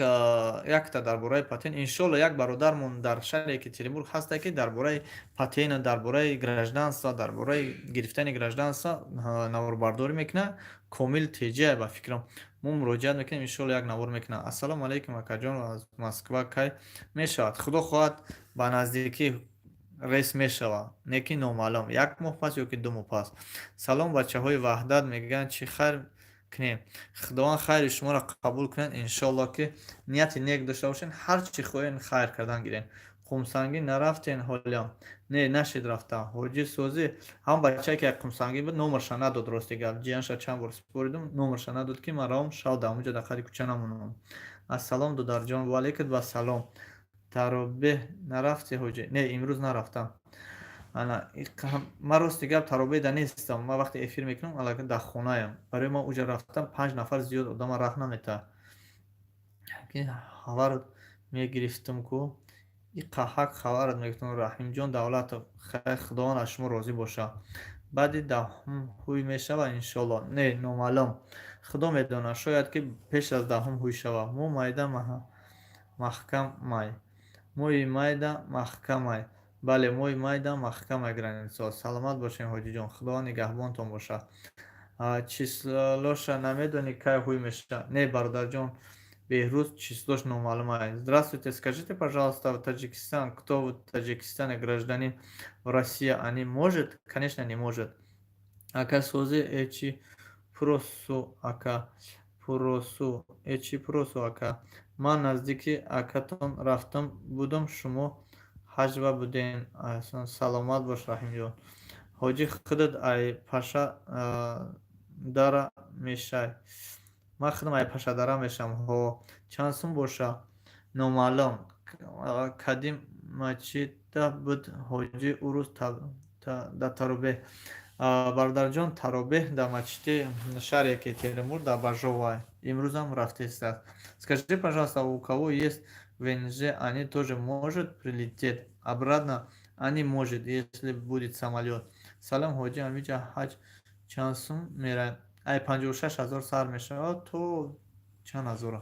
якта дар бораи патент. Иншолло, як бародармон дар шаҳри Екатеринбург ҳаста, ки дар бораи патент, дар бораи гражданство, дар бораи гирифтани гражданство наворбардорӣ мекунад. Комил Теҷия, ба фикрам, мо муроҷиат мекунем, иншолло, як навор мекунад. Ассалому алайкум, акаҷон, аз Москва кай мешавад? Худо хоҳад, ба наздикӣ рейс мешавад, не ки номаълум, як моҳ пас ё ки 2 моҳ пас. Салом, бачаҳои Ваҳдат мегӯянд, чӣ хайр кунем? Худованд хайри шуморо қабул кунад. Иншоалло, ки нияти нек дошта бошен, ҳар чӣ хоҳен, хайр кардан гирен. Қумсангӣ нарафтен ҳолиам? Не, нашид рафта. Ҳоҷӣ, созӣ? Ҳамон бачае ки қумсангӣ буд, номерша надод. Рости гап, ҷиянша чанд бор супоридум, номерша надод, ки ман равам, шав дар ҳамонҷо дар қади кӯча намонам. Ассалом, дударҷон. Ваалайкум вассалом. Таробеҳ нарафтӣ, ҳоҷӣ? Не, имрӯз нарафтам. Ана, ман, рости гап, таробеҳда нестам. Ман вақте эфир мекунам, аллакай дар хонаям. Барои ман уҷа рафтам, панҷ нафар зиёд одама раҳ наметаҳад. Ки хабар мегирифтам ку. Иқа ҳак хабарат мекунам. Раҳимҷон Давлатов, хайр, Худованд аз шумо розӣ бошад. Баъди 10-ум ҳуй мешавад, иншоалло? Не, номаълум, Худо медонад, шояд, ки пеш аз 10-ум ҳуй шавад. Мо майда маҳкамай, моҳи майда маҳкамай. Бале, моҳи майда маҳкамай граница. Саломат бошем, ҳоҷиҷон, Худованд нигаҳбонтон бошад. Число ша намедонӣ, кай ҳуй мешавад? Не, бародарҷон Беҳрӯз, число ш номаълум аст. Здравствуйте, скажите, пожалуйста, в Таджикистан, кто в Таджикистане гражданин в Россия, они может? Конечно, не может. Ака, сози эчи просу, ака, пуросу эчи просу, ака. Ман наздики акатон рафтам будам, шумо ҳаҷва будем. Саломат бош, Раҳимҷон. Ҳоҷӣ, худат ай Паша дара мешай? Ман худам ай Пашадара мешавам, ҳо. Чанд сум боша? Номаълум. Кадим мачида буд, ҳоҷӣ, ӯ рӯз дар Таробеҳ? Бародарҷон, Таробеҳ дар мачиди шаҳри Екатеринбург, дар Бажова, имрӯзам рафтааст. Скажи, пожалуйста, у кого есть ВНЖ, они тоже может прилететь обратно? Они может, если будет самолёт. Салом, ҳоҷӣ, ҳамиҷа ҳаҷ чанд сум меравад? Ай 56 000 сар мешавад то чанд ҳазора,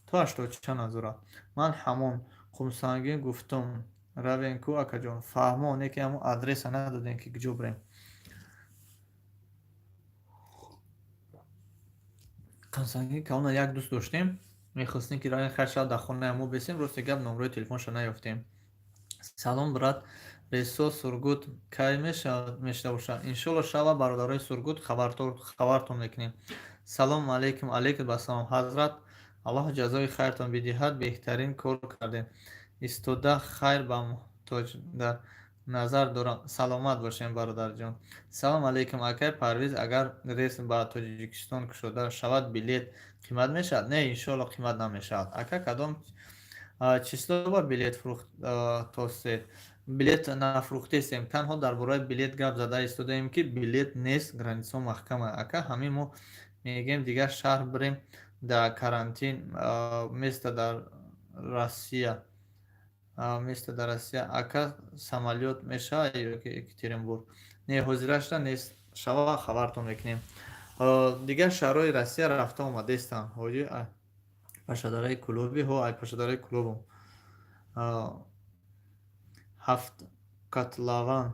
то ҳаштоду чанд ҳазора. Ман ҳамон Қумсангин гуфтум, равем ку, акаҷон. Фаҳмо, не ки ҳамон адреса надодем, ки куҷо бирем. Қумсангин калона як дӯст доштем, мехостем, ки равем, хайр, шавад, дар хонаи мо бесем. Рости гап, номрои телефонша наёфтем. Салом, брат, рейсо Сургут кай мешуда бошад? Иншолло, шава, бародарои Сургут, хабартон мекунем. Салому алейкум. Алейкум ассалом, ҳазрат, Аллоҳ ҷазои хайртон бидиҳад, беҳтарин кор кардем. Истода хайр ба муҳтоҷ дар назар дорам. Саломат бошем, бародарҷон. Салом алейкум, акай Парвиз, агар рейс ба Тоҷикистон кушода шавад, билет қимат мешавад? Не, иншоалло, қимат намешавад. Ака, кадом число ба билет фурӯхтосед? Билет нафурӯхтестем, танҳо дар бораи билет гап зада истодаем, ки билет нест, граница маҳкама. Ака, ҳамин мо мегӯем, дигар шаҳр бирем, дар карантин место дар Россия, место дар Россия. Ака, самолёт мешавад ё ки Екатеринбург? Не, ҳозирашда нест, шава, хабартон мекунем. Дигар шаҳрҳои Россия рафта омадестам. Ҳоҷи, Пашадараи Кӯлоби? Ҳо, ай Пашадараи Кӯлобам. Ҳафт котлован,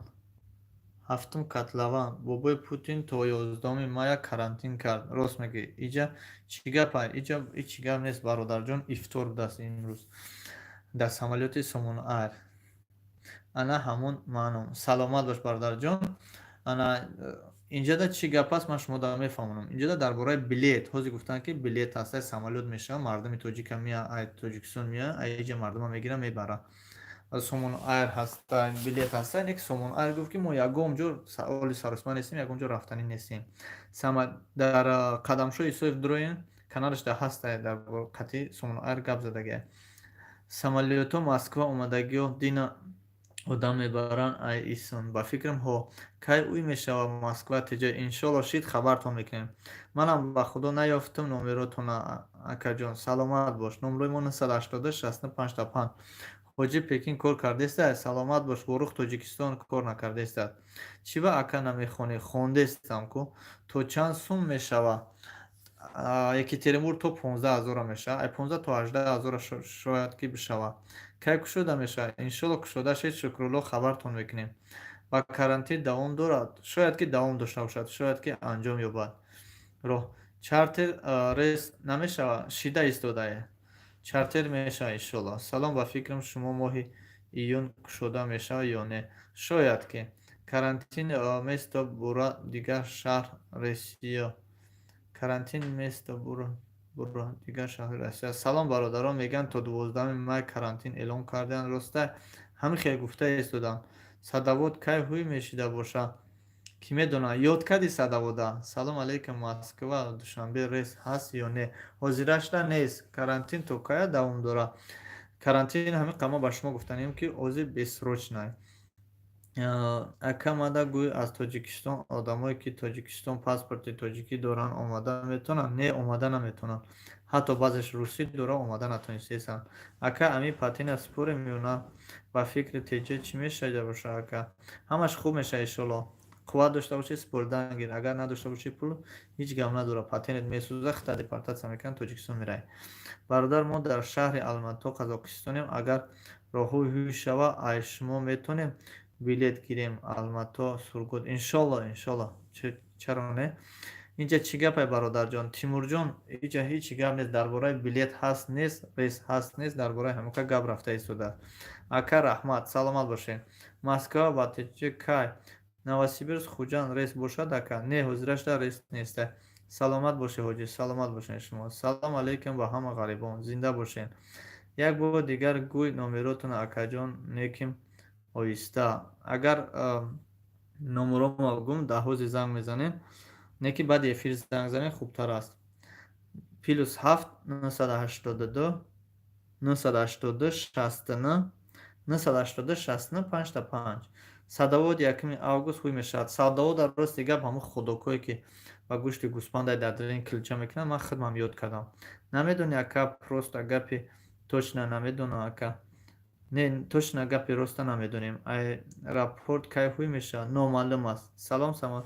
ҳафтум котлован. Бобои Путин то 11-уми мая карантин кард, рост мегӯӣ. Иҷа чӣ гапа? Иҷа ҳеҷ гап нест, бародарҷон, ифтор будааст имрӯз дар самолёти Сомон Айр. Ана ҳамон маъном. Саломат бош, бародарҷон. Ана инҷода чӣ гап аст, ман шумода мефаҳмонам. Инҷода дар бораи билет ҳозир гуфтанд, ки билет ҳаста, самолёт мешавад, мардуми тоҷика мея, ай Тоҷикистон мея, ай иҷа мардума мегиранд, мебаранд. Сомон Айр ҳаста, билет ҳаста, не ки Сомон Айр гуфт, ки мо ягон ҷо оли саросма нестем, ягон ҷо рафтанӣ нестем. Дар Қадамшоҳ Исоев дуроен, каналаш дар ҳаста, дар қатъи Сомон Айр гап задагия. Самолётҳо Москва омадагиҳо дина одам мебаранд, ай исон, ба фикрам, ҳо. Кай уй мешавад Москва теҷа? Иншолло, шид, хабартон мекунем. Манам ба Худо наёфтам номеротона, акаҷон. Саломат бош. Номрои мо 980 65 5. Ҳоҷӣ, Пекин кор кардеста? Саломат бош, Ворух, Тоҷикистон кор накардеста. Чӣ ба, ака, намехонӣ? Хондестам ку. То чанд сум мешавад Екатеринбург? То 15 ҳазора мешавад, ай 15 то 18 ҳазора шояд, ки бишавад. Кай кушода мешавад? Иншолло, кушода шед, Шукрулло, хабартон мекунем. Ва карантин давом дорад? Шояд, ки давом дошта бошад, шояд, ки анҷом ёбад. Роҳ чартер рейс намешавад? Шида истодае, чартер мешавад, иншолло. Салом, ба фикрам, шумо моҳи июн кушода мешавад ё не? Шояд, ки карантин место бура дигар шаҳр Россия, карантин место бура дигар шаҳри Россия. Салом, бародарон, мегӯянд, то 12-уми май карантин эълон карданд, роста? Ҳамин хел гуфта истодам. Садовод кай ҳуй мешида бошад, кӣ медонад? Ёд кардӣ Садовода? Салом алейкум, Москва Душанбе рейс ҳаст ё не? Ҳозирашда нест. Карантин то кая давом дорад? Карантин ҳамин қама ба шумо гуфтанем, ки ҳозир бессрочный. Ака, мада гӯй, аз Тоҷикистон одамое, ки Тоҷикистон паспорти тоҷикӣ доранд, омада метавонанд? Не, омада наметавонанд. Ҳатто баъзеш русӣ дора, омада натонистесанд. Ака, ами патента спорем ё на? Ба фикри теҷа чӣ мешавида боша, ака? Ҳамаш хуб мешавад, иншолло. Қувват дошта бошӣ, споридан гир. Агар надошта бошӣ пул, ҳеҷ гап надорад. Патент месӯза, хита депортатсия мекунанд, Тоҷикистон меравӣ. Бародар, мо дар шаҳри Алмато, Қазоқистонем. Агар роҳҳои ҳуй шава, ай шумо метавонем билет гирем Алмато, Сургут? Иншолло, иншолло, чаро не? Инҷа чӣ гапе, бародарҷон Тимурҷон? Иҷа ҳеҷ гап нест дар бораи билет, ҳаст, нест, рейс ҳаст, нест, дар бораи ҳамока гап рафта истодааст. Ака, раҳмат, саломат бошед. Москва ба теҷи кай? Новосибирск, Хуҷанд рейс бошад, ака? Не, ҳозирашда рейс неста. Саломат бошед, ҳоҷӣ, саломат бошед шумо. Салом алейкум ба ҳама ғарибон, зинда бошед. Як бор дигар гӯй номеротона, акаҷон, неким оҳиста. Агар номерома гум, дар ҳози занг мезанем, не ки баъди эфир занг занем хубтар аст. +7 982 982 69 982 69 55. Садовод 1 август ҳуй мешавад. Садовод, дар рости гап, ҳамун худокое, ки ба гӯшти гӯспандай дар дарин килча мекунанд, ман худмам ёд кардам. Намедони, ака, просто гапи точно намедонам, ака. Не, точно гапи роста намедонем. Аэропорт кай ҳуй мешавад, номаълум аст. Салом, самод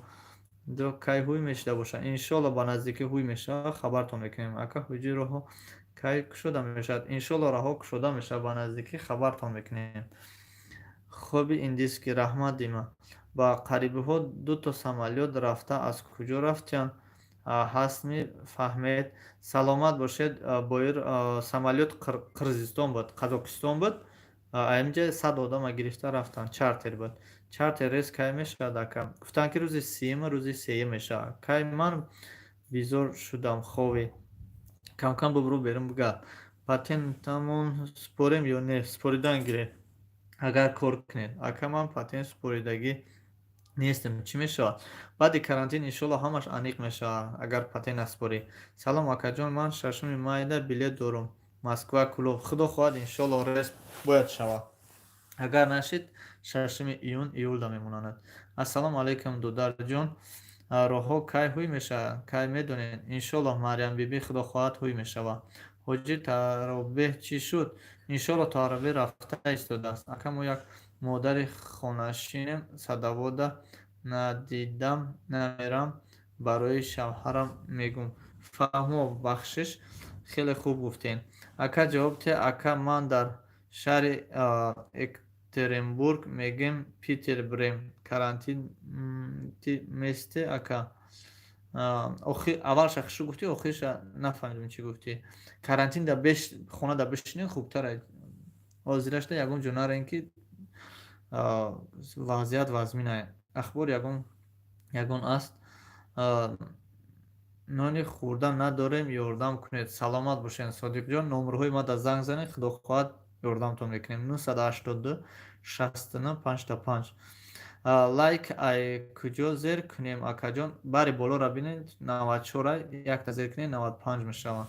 кай ҳуй мешуда бошад? Иншолло, ба наздикӣ ҳуй мешавад, хабартон мекунем. Ака, ҳуҷи роҳҳо кай кушода мешавад? Иншолло, раҳо кушода мешавад, ба наздикӣ хабартон мекунем. Хоби индийский, раҳмат, Дима. Ба қарибиҳо дуто самолёт рафта, аз куҷо рафтиянд, ҳастми, фаҳмед? Саломат бошед, боир. Самолёт Қирғизистон буд, Қазоқистон буд, аинҷа 100 одама гирифта рафтанд, чартер буд. Чартер рейс кай мешавад, ака? Гуфтанд, ки рӯзи 30-уми, рӯзи сеюм мешавад. Кай ман безор шудам, ховӣ камкам бубуру берун бугард. Патентамон спорем ё не? Споридан гиред, агар кор кунед. Ака, ман патент споридагӣ нестем, чӣ мешавад? Баъди карантин, иншолло, ҳамаш аниқ мешавад, агар патент наспорӣ. Салом, акаҷон, ман 6 майда билет дорум, Москва, Кӯлоб. Худо хоҳад, иншолло, рейс бояд шавад. Агар нашид, 6 июн, июлда мемонанд. Ассалому алайкум, додарҷон, роҳҳо кай ҳуй мешавад, кай медонед? Иншолло, Марьямбибӣ, худо хоҳад, ҳуй мешавад. Ҳоҷӣ, таробеҳ чӣ шуд? Иншолло, таробеҳ рафта истодааст. Ака, мо як модари хонашинем, садовода надидам, намерам, барои шавҳарам мегум. Фаҳмо, бахшиш, хеле хуб гуфтем. Ака, ҷавоб те. Ака, ман дар шаҳри Екатеринбург, мегем Питер, брем карантин месте, ака? Аввалша хушу гуфтӣ, охириша нафаҳмидем, чӣ гуфтӣ. Карантин да беш хона да бишинед, хубтар. Ҳозирашда ягон ҷо нарем, ки вазъият вазминае. Ахбор ягон ягон аст. Нони хӯрдан надорем, ёрдам кунед. Саломат бошед, Содиқҷон. Номерҳои ма да занг занед, худо хоҳад, ёрдамтон мекунем. 982 69 55. Лайк ай куҷо зер кунем, акаҷон? Бари болоро бинед, 94, якта зер кунед, 95 мешавад.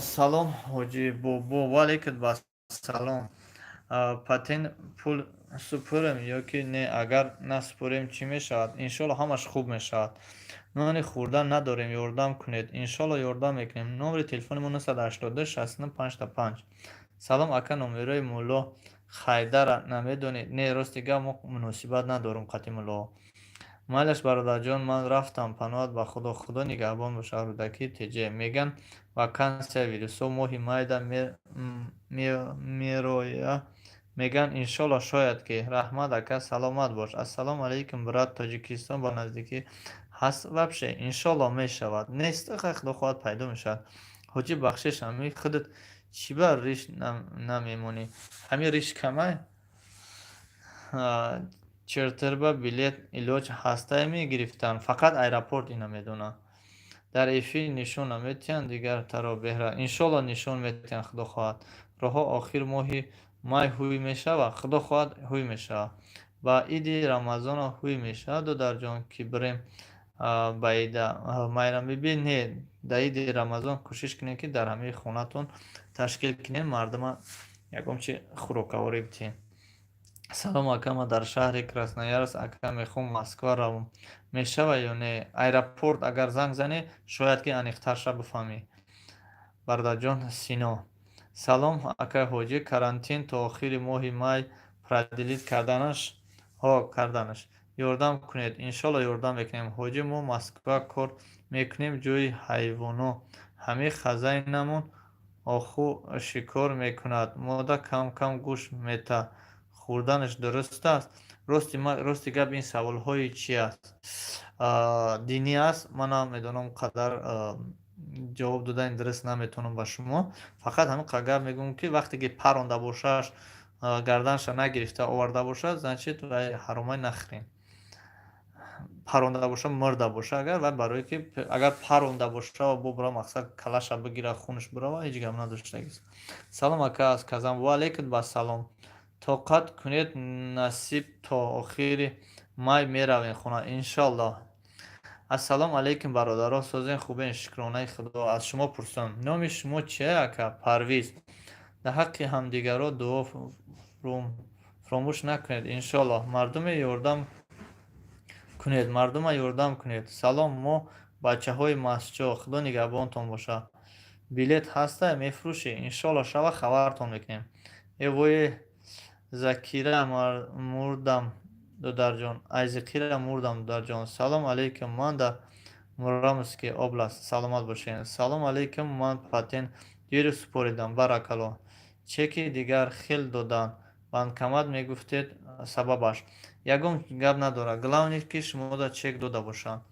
Салом, ҳоҷӣ бобо. Ваалайкум ассалом. Патент пул супурем ё ки не? Агар насупурем, чӣ мешавад? Иншолло, ҳамаш хуб мешавад. Нони хӯрдан надорем, ёрдам кунед. Иншолло, ёрдам мекунем. Номери телефони мо 982 69 55. Салом, ака, номерои мулло Хайдара намедонед? Не, рости гап, мо муносибат надорем қати муллоҳо. Майлаш, бародарҷон, ман рафтам, паноҳат ба Худо, Худо нигаҳбон бошад. Рӯдакӣ теҷе меган, вакансия вирусҳо моҳи майда мероя, меган, иншолло, шояд ки. Раҳмат, ака, саломат бош. Ассалому алайкум, брат, Тоҷикистон ба наздикӣ ҳаст вообще? Иншолло, мешавад. Нест, худо хоҳад, пайдо мешавад. Ҳоҷӣ, бахшиш, ҳами худат чӣ ба риш намемонӣ? Ҳами риш камай. Чартерба билет илоҷ ҳастае мегирифтан, фақат аэропорт ина медонад. Дар эфир нишон наметиҳанд дигар таробеҳра? Иншолло, нишон метиҳанд, худо хоҳад. Роҳҳо охир моҳи май ҳуй мешавад? Худо хоҳад, ҳуй мешавад. Ба иди Рамазона ҳуй мешавад, додарҷон, ки бирем ба ида? Майрамбибӣ, не, дар иди Рамазон кӯшиш кунед, ки дар ҳамаи хонатон ташкил кунед, мардума ягон чи хӯрокаворӣ битиҳед. Салом, ака, ман дар шаҳри Красноярск, ака, мехоҳам Москва равам, мешавад ё не? Аэропорт агар занг занӣ, шояд ки аниқтарша бифаҳмӣ, бародарҷон Сино. Салом, акай ҳоҷӣ, карантин то охири моҳи май продлить карданаш, ҳо, карданаш ёрдам кунед. Иншолло, ёрдам мекунем. Ҳоҷӣ, мо Москва кор мекунем, ҷои ҳайвоно. Ҳамин хозяинамон оху шикор мекунад, мода кам кам гӯшт мета, хӯрданаш дуруст аст? Рости гап, ин саволҳои чи аст, динӣ аст. Ман намедонам, қадар ҷавоб додани дуруст наметавонам ба шумо. Фақат ҳамин қадр гап мегӯям, ки вақте ки паронда бошаш, гарданша нагирифта оварда бошад, значит, вай ҳаромай, нахӯрем. Паронда боша, мурда боша агар, вай барое ки агар паронда боша ва бо бира, мақсад, калаша бигира, хунаш бирава, ҳеҷ гап надоштагист. Салом, ака, аз Казан. Ва алейкум бассалом. Тоқат кунед, насиб, то охири май меравем хона, иншоллоҳ. Ассалому алайкум, бародаро, созен, хубен? Шукронаи Худо. Аз шумо пурсам, номи шумо чия, ака? Парвиз. Дар ҳаққи ҳамдигаро дуо фуромӯш накунед, иншоллоҳ. Мардуме ёрдам кунед, мардума ёрдам кунед. Салом, мо бачаҳои масчо, Худо нигаҳбонтон бошад. Билет ҳаста, мефурӯшӣ? Иншолло, шава, хабартон мекунем. Э вое, Закира мурдам, додарҷон, ай Зикира мурдам, додарҷон. Салом алейкум, ман дар Муромский область. Саломат бошед. Салом алейкум, ман патент дирӯз супоридам, баракалло. Чеки дигар хел доданд, банкомат мегуфтед, сабабаш? Ягон гап надорад, главное, ки шумода чек дода бошанд.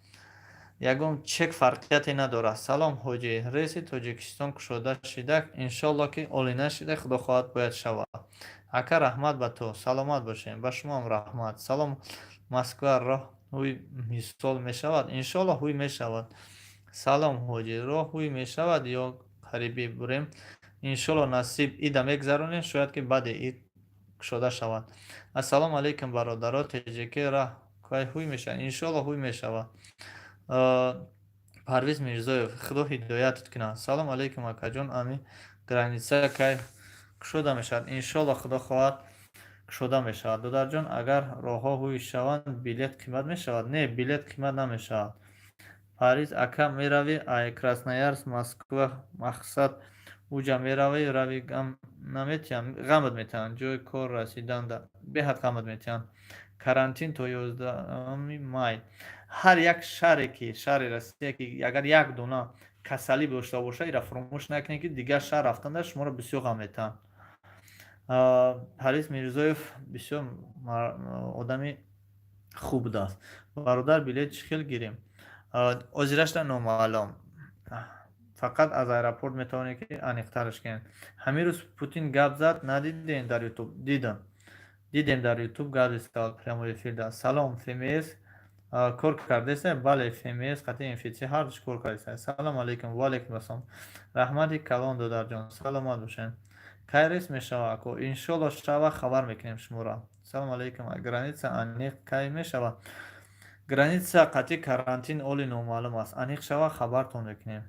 Ягон чек фарқияте надорад. Салом, ҳоҷӣ, рейси Тоҷикистон кушода шида? Иншолло, ки олӣ нашида, Худо хоҳад, бояд шавад. Ака, раҳмат ба ту, саломат бошем. Ба шумоам раҳмат. Салом, Москва роҳ ҳуй мисол мешавад? Иншолло, ҳуй мешавад. Салом, ҳоҷӣ, роҳ ҳуй мешавад ё қарибӣ бурем? Иншолло, насиб, ида мегзаронем, шояд ки баъди ид кушода шавад. Ассалому алайкум, бародаро, теҷеки раҳ кай ҳуй мешавад? Иншолло, ҳуй мешавад. Парвиз Мирзоев, Худо ҳидоятат кунад. Салом алайкум, акаҷон, ами граница кай кушода мешавад? Иншолло, Худо хоҳад, кушода мешавад. Додарҷон, агар роҳҳо ҳуй шаванд, билет қимат мешавад? Не, билет қимат намешавад. Париз ака, меравӣ ай Красноярск Москва, мақсад, уҷа меравӣ, рави, гам наметиҳанд, ғамат метиҳанд, ҷои кор расиданда беҳад ғамат метиҳанд. Карантин то 11 май. Ҳар як шаҳре ки, шаҳри Россия ки агар як дона касалӣ дошта бошад, ира фуромӯш накунед, ки дигар шаҳр рафтанда шуморо бисёр ғам метиҳанд. Париз Мирзоев бисёр одами хуб будааст. Бародар, билет чӣ хел гирем? Озирашда номаълум, фақат аз аэропорт метавонед ки аниқтараш кунед. Ҳамин рӯз Путин гап зад, надидем дар Ютуб? Дидам, дидем, дар Ютуб гап зад, прямой эфирда. Салом, ФМС кор кардеса? Бале, ФМС қатъи МФЦ ҳардуш кор кардеса. Салом алейкум. Ва алейкум ассалом. Раҳмати калон, додарҷон, саломат бошед. Кай рейс мешава, ако? Иншолло, шава, хабар мекунем шуморо. Салом алейкум, граница аниқ кай мешава? Граница қатъи карантин оли номаълум аст, аниқ шава, хабартон мекунем.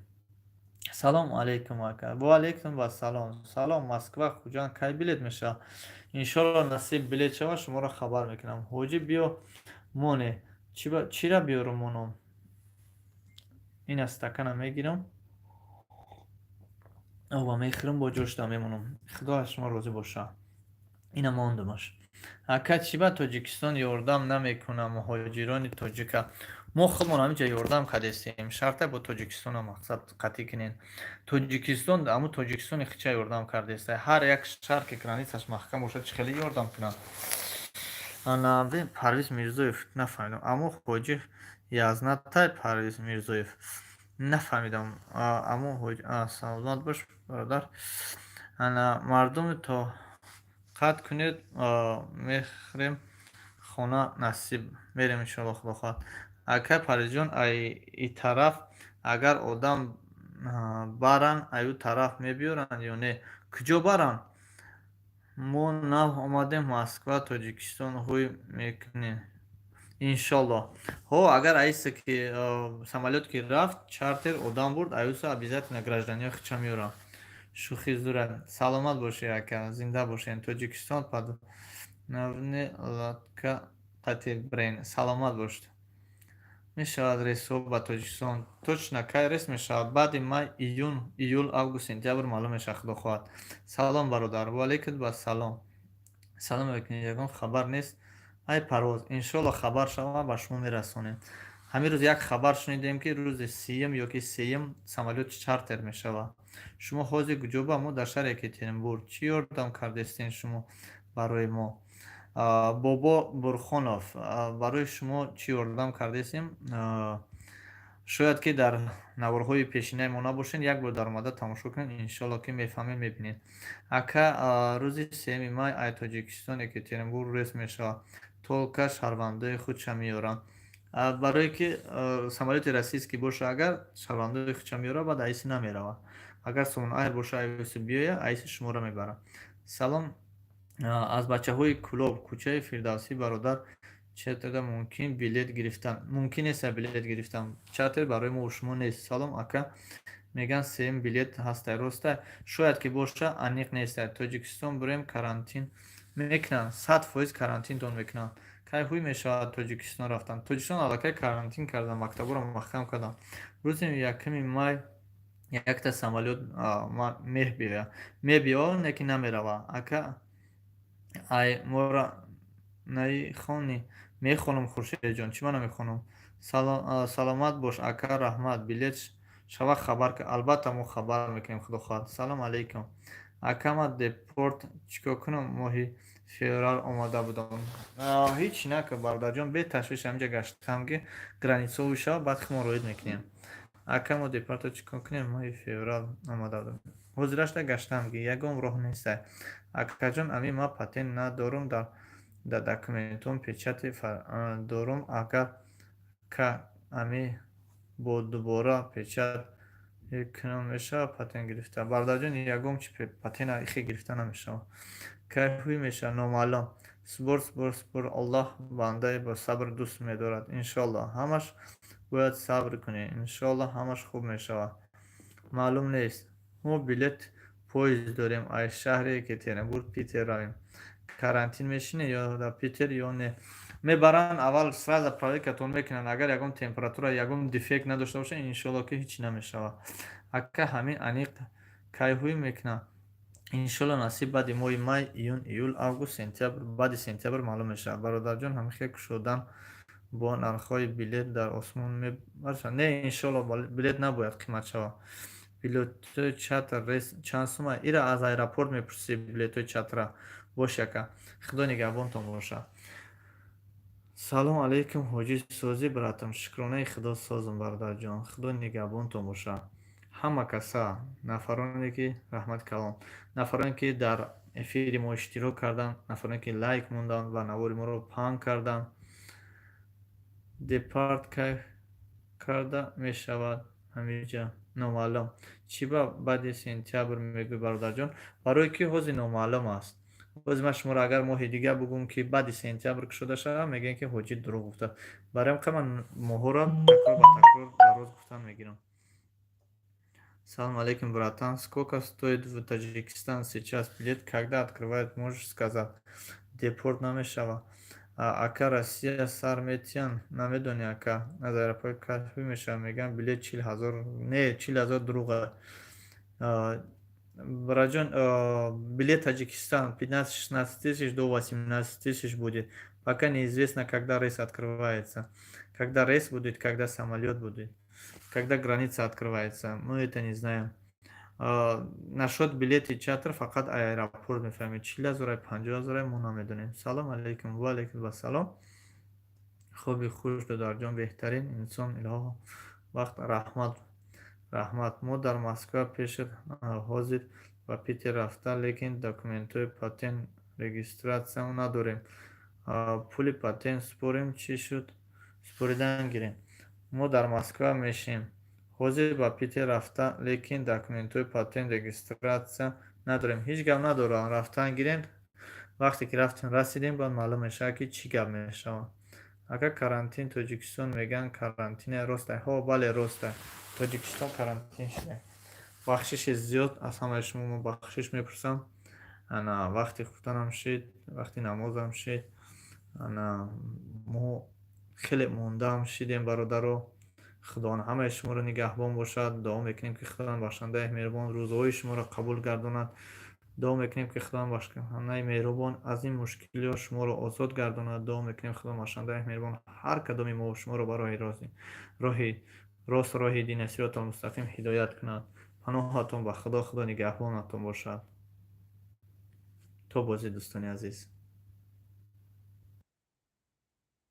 Салом алейкум, ака. Ва алейкум вассалом. Салом, Москва Хуҷанд кай билет мешавад? Иншолло, насиб, билет шава, шуморо хабар мекунам. Ҳоҷӣ, биё моне. Чира биёрум, монам? Ина стакана мегирам ва мехӯрам, бо ҷошта мемонам. Худо аз шумо розӣ боша. Ина мондумаш. Ака, чӣ ба Тоҷикистон ёрдам намекунам муҳоҷирони тоҷика? Мо худмон ҳаминҷа ёрдам кардестем, шарта бо Тоҷикистона мақсад қатъӣ кунен. Тоҷикистон аму Тоҷикистони хича ёрдам кардеста. Ҳар як шаҳр ки границаш маҳкам бошад, чӣ хеле ёрдам кунад? Парвиз Мирзоев, нафаҳмидам. Амо ҳоҷи язнатай, Парвиз Мирзоев, нафаҳмидам. Амо ҳоҷи, саломат бош, бародар. Ана мардуми тоқат кунед, мехӯрем хона, насиб, мерем, иншоалло, Худо хоҳад. Акай Парвизҷон, ай и тараф агар одам баранд, аю тараф мебиёранд ё не? Куҷо баранд? Мо нав омадем Москва, Тоҷикистон ҳуй мекунем, иншолло. Ҳо, агар аиса ки самолёт ки рафт, чартер одам бурд, аюса обязательно гражданиҳои хича меёранд. Шӯхӣ зура. Саломат бошед, ака, зинда бошед. Тоҷикистон Навни латка қати брен. Саломат бошед. Мешавад рейсҳо ба Тоҷикистон? Точно кай рейс мешавад? Баъди май, июн, июл, август, сентябр маълум мешавад, худо хоҳад. Салом, бародар. Ваалайкум ассалом. Салом алейкум. Ягон хабар нест ай парвоз? Иншолло, хабар шава, ба шумо мерасонем. Ҳамин рӯз як хабар шунидем, ки рӯзи 30-м ёки 3-м самолёт чартер мешавад. Шумо ҳозир куҷоба? Мо дар шаҳри Екатеринбург. Чӣ ёрдам кардестен шумо барои мо? Бобо Бурхонов, барои шумо чӣ ёрдам кардесем? Шояд ки дар наворҳои пешинаи мо набошед, як бор даромада тамошо кунед, иншолло, ки мефаҳмед, мебинед. Ака, рӯзи 3-ми май ай Тоҷикистон Екатеринбург рейс мешавад? Только шаҳрвандои худша меёранд. Барое ки самолёти российский боша, агар шаҳрвандои худша меёрад, баъд айси намеравад. Агар Сомон Айр боша, айси биёя, айси шуморо мебарад. Салом аз бачаҳои Кӯлоб, кӯчаи Фирдавсӣ. Бародар, чартерда мумкин билет гирифтан? Мумкин нест билет гирифтан, чартер барои мо шумо нест. Салом, ака, меган, сеюм билет ҳастай, ростай? Шояд ки боша, аниқ нестай. Тоҷикистон бурем, карантин мекунанд, 100% карантинтон мекунанд. Кай ҳуй мешавад Тоҷикистон рафтан? Тоҷикистон аллакай карантин кардан, мактабҳоро маҳкам карданд. Рӯзи 1-ми май якта самолёт мебиёя, мебиё, не ки намерава. Ака, ай мора наихонӣ? Мехонам, Хуршедҷон, чӣ ма намехонам? Саломат бош, ака, раҳмат. Билет шава, хабар. Албатта, мо хабар мекунем, худо хоҳад. Салом алейкум, ака, ма депорт, чӣ кор кунам? Моҳи феврал омада будам. Ҳеҷ нака, бародарҷон, беташвиш, ҳаминҷа гаштам, ки границао шава, баъд худмон роид мекунем. Ака, мо депорто чӣ кор кунем? Моҳи феврал омада будам, ҳозирашда гаштам, ки ягон роҳ нестай. Акаҷон, ами ма патент надорум, дар документон печати дорум. Агар ка ами бо дубора печат кунам, мешавад патент гирифта? Бародарҷон, ягон чи патента ихе гирифта намешавад. Кай ҳуй мешавад? Номаълум. Сабр, сабр, сабр. Аллоҳ бандаи бо сабр дӯст медорад. Иншоалло, ҳамаш бояд сабр кунем. Иншоалло, ҳамаш хуб мешавад. Маълум нест. Мо билет поезд дорем, аз шаҳри Екатеринбург Питер равем, карантин мешинем ё дар Питер, ё не? Мебаранд, аввал сразу проверкатон мекунанд. Агар ягон температура, ягон дефект надошта бошад, иншоалло, ки ҳеҷ намешавад. Ака, ҳамин аниқ кай ҳуй мекунад? Иншоалло, насиб, баъди моҳи май, июн, июл, август, сентябр, баъди сентябр маълум мешавад. Бародарҷон, ҳамин хел кушодан бо нархҳои билет дар осмон мебаршад? Не, иншоалло, билет набояд қимат шавад. Билетҳои чартер рейс чанд сума? Ира аз аэропорт мепурсӣ, билетҳои чартера. Бош, ака, худо нигаҳбонтон бошад. Салом алейкум, ҳоҷӣ, созӣ, братам? Шукронаи Худо, созам, бародарҷон. Худо нигаҳбонтон бошад. Ҳама каса, нафароне ки, раҳмати калон, нафароне ки дар эфири мо иштирок карданд, нафароне ки лайк монданд ва навори моро паҳн карданд. Депорт кай карда мешавад ҳамиҷа? Номаълум. Чӣ ба баъди сентябр мегӯй, бародарҷон? Барое ки ҳозир номаълум аст. Боз ман шуморо агар моҳи дигар бугӯм, ки баъди сентябр кушода шавад, мегӯем, ки ҳоҷӣ дурӯғ гуфта. Барои ҳам ман моҳҳоро такрор ба такрор дароз гуфтан мегирам. Салом алейкум, братан. Сколько стоит в Таджикистан сейчас билет, когда открывают, можешь сказать? Депорт намешава? Ака, Россия сар метиҳанд, намедонӣ, ака? Аз аэропорт кашф мешавад, мегӯянд, билет 40 000. Не, 40 000 дурӯға. Браҷон, билет Таджикистан 15-16 тысяч до 18 тысяч будет. Пока неизвестно, когда рейс открывается. Когда рейс будет, когда самолет будет, когда граница открывается. Мы это не знаем. Насчет билети чартер фақат аэропорт мефаҳмед. 40 0-ай, 50 0-ай, мо намедонем. Салом алейкум, ва алейкум ассалом. Хоби хуш, додарҷон, беҳтарин инсон, илоҳо вақт. Раҳмат, раҳмат. Мо дар Москва пешат ҳозир ба Питер рафта, лекин документҳои патент, регистрация надорем. Пули патент супорем, чӣ шуд? Супоридан гирем. Мо дар Москва мешинем. Ҳозир ба Питер рафта, лекин документҳои патент, регистрация надорем. Ҳеҷ гап надорад, рафтан гирем. Вақте ки рафтем, расидем, баъд маълум мешавад, ки чӣ гап мешавад. Ака, карантин Тоҷикистон мегӯянд, карантине, ростай? Ҳо, бале, ростай. Тоҷикистон карантин шуда. Бахшиши зиёд, аз ҳамаи шумо мо бахшиш мепурсам. Ана, вақти хуфтанам шид, вақти намозам шид. Ана, мо хеле мондаам шидем, бародаро. Худованд ҳамаи шуморо нигаҳбон бошад. Дуо мекунем, ки Худованд бахшандаи меҳрубон рӯзаҳои шуморо қабул гардонад. Дуо мекунем, ки Худованд бахшандаи меҳрубон аз ин мушкилиҳо шуморо озод гардонад. Дуо мекунем, Худованд бахшандаи меҳрубон ҳар кадоми мо шуморо ба роҳи роҳи рост, роҳи дин, сиротал мустақим ҳидоят кунад. Паноҳатон ба Худо, Худо нигаҳбонатон бошад. То бозӣ, дӯстони азиз.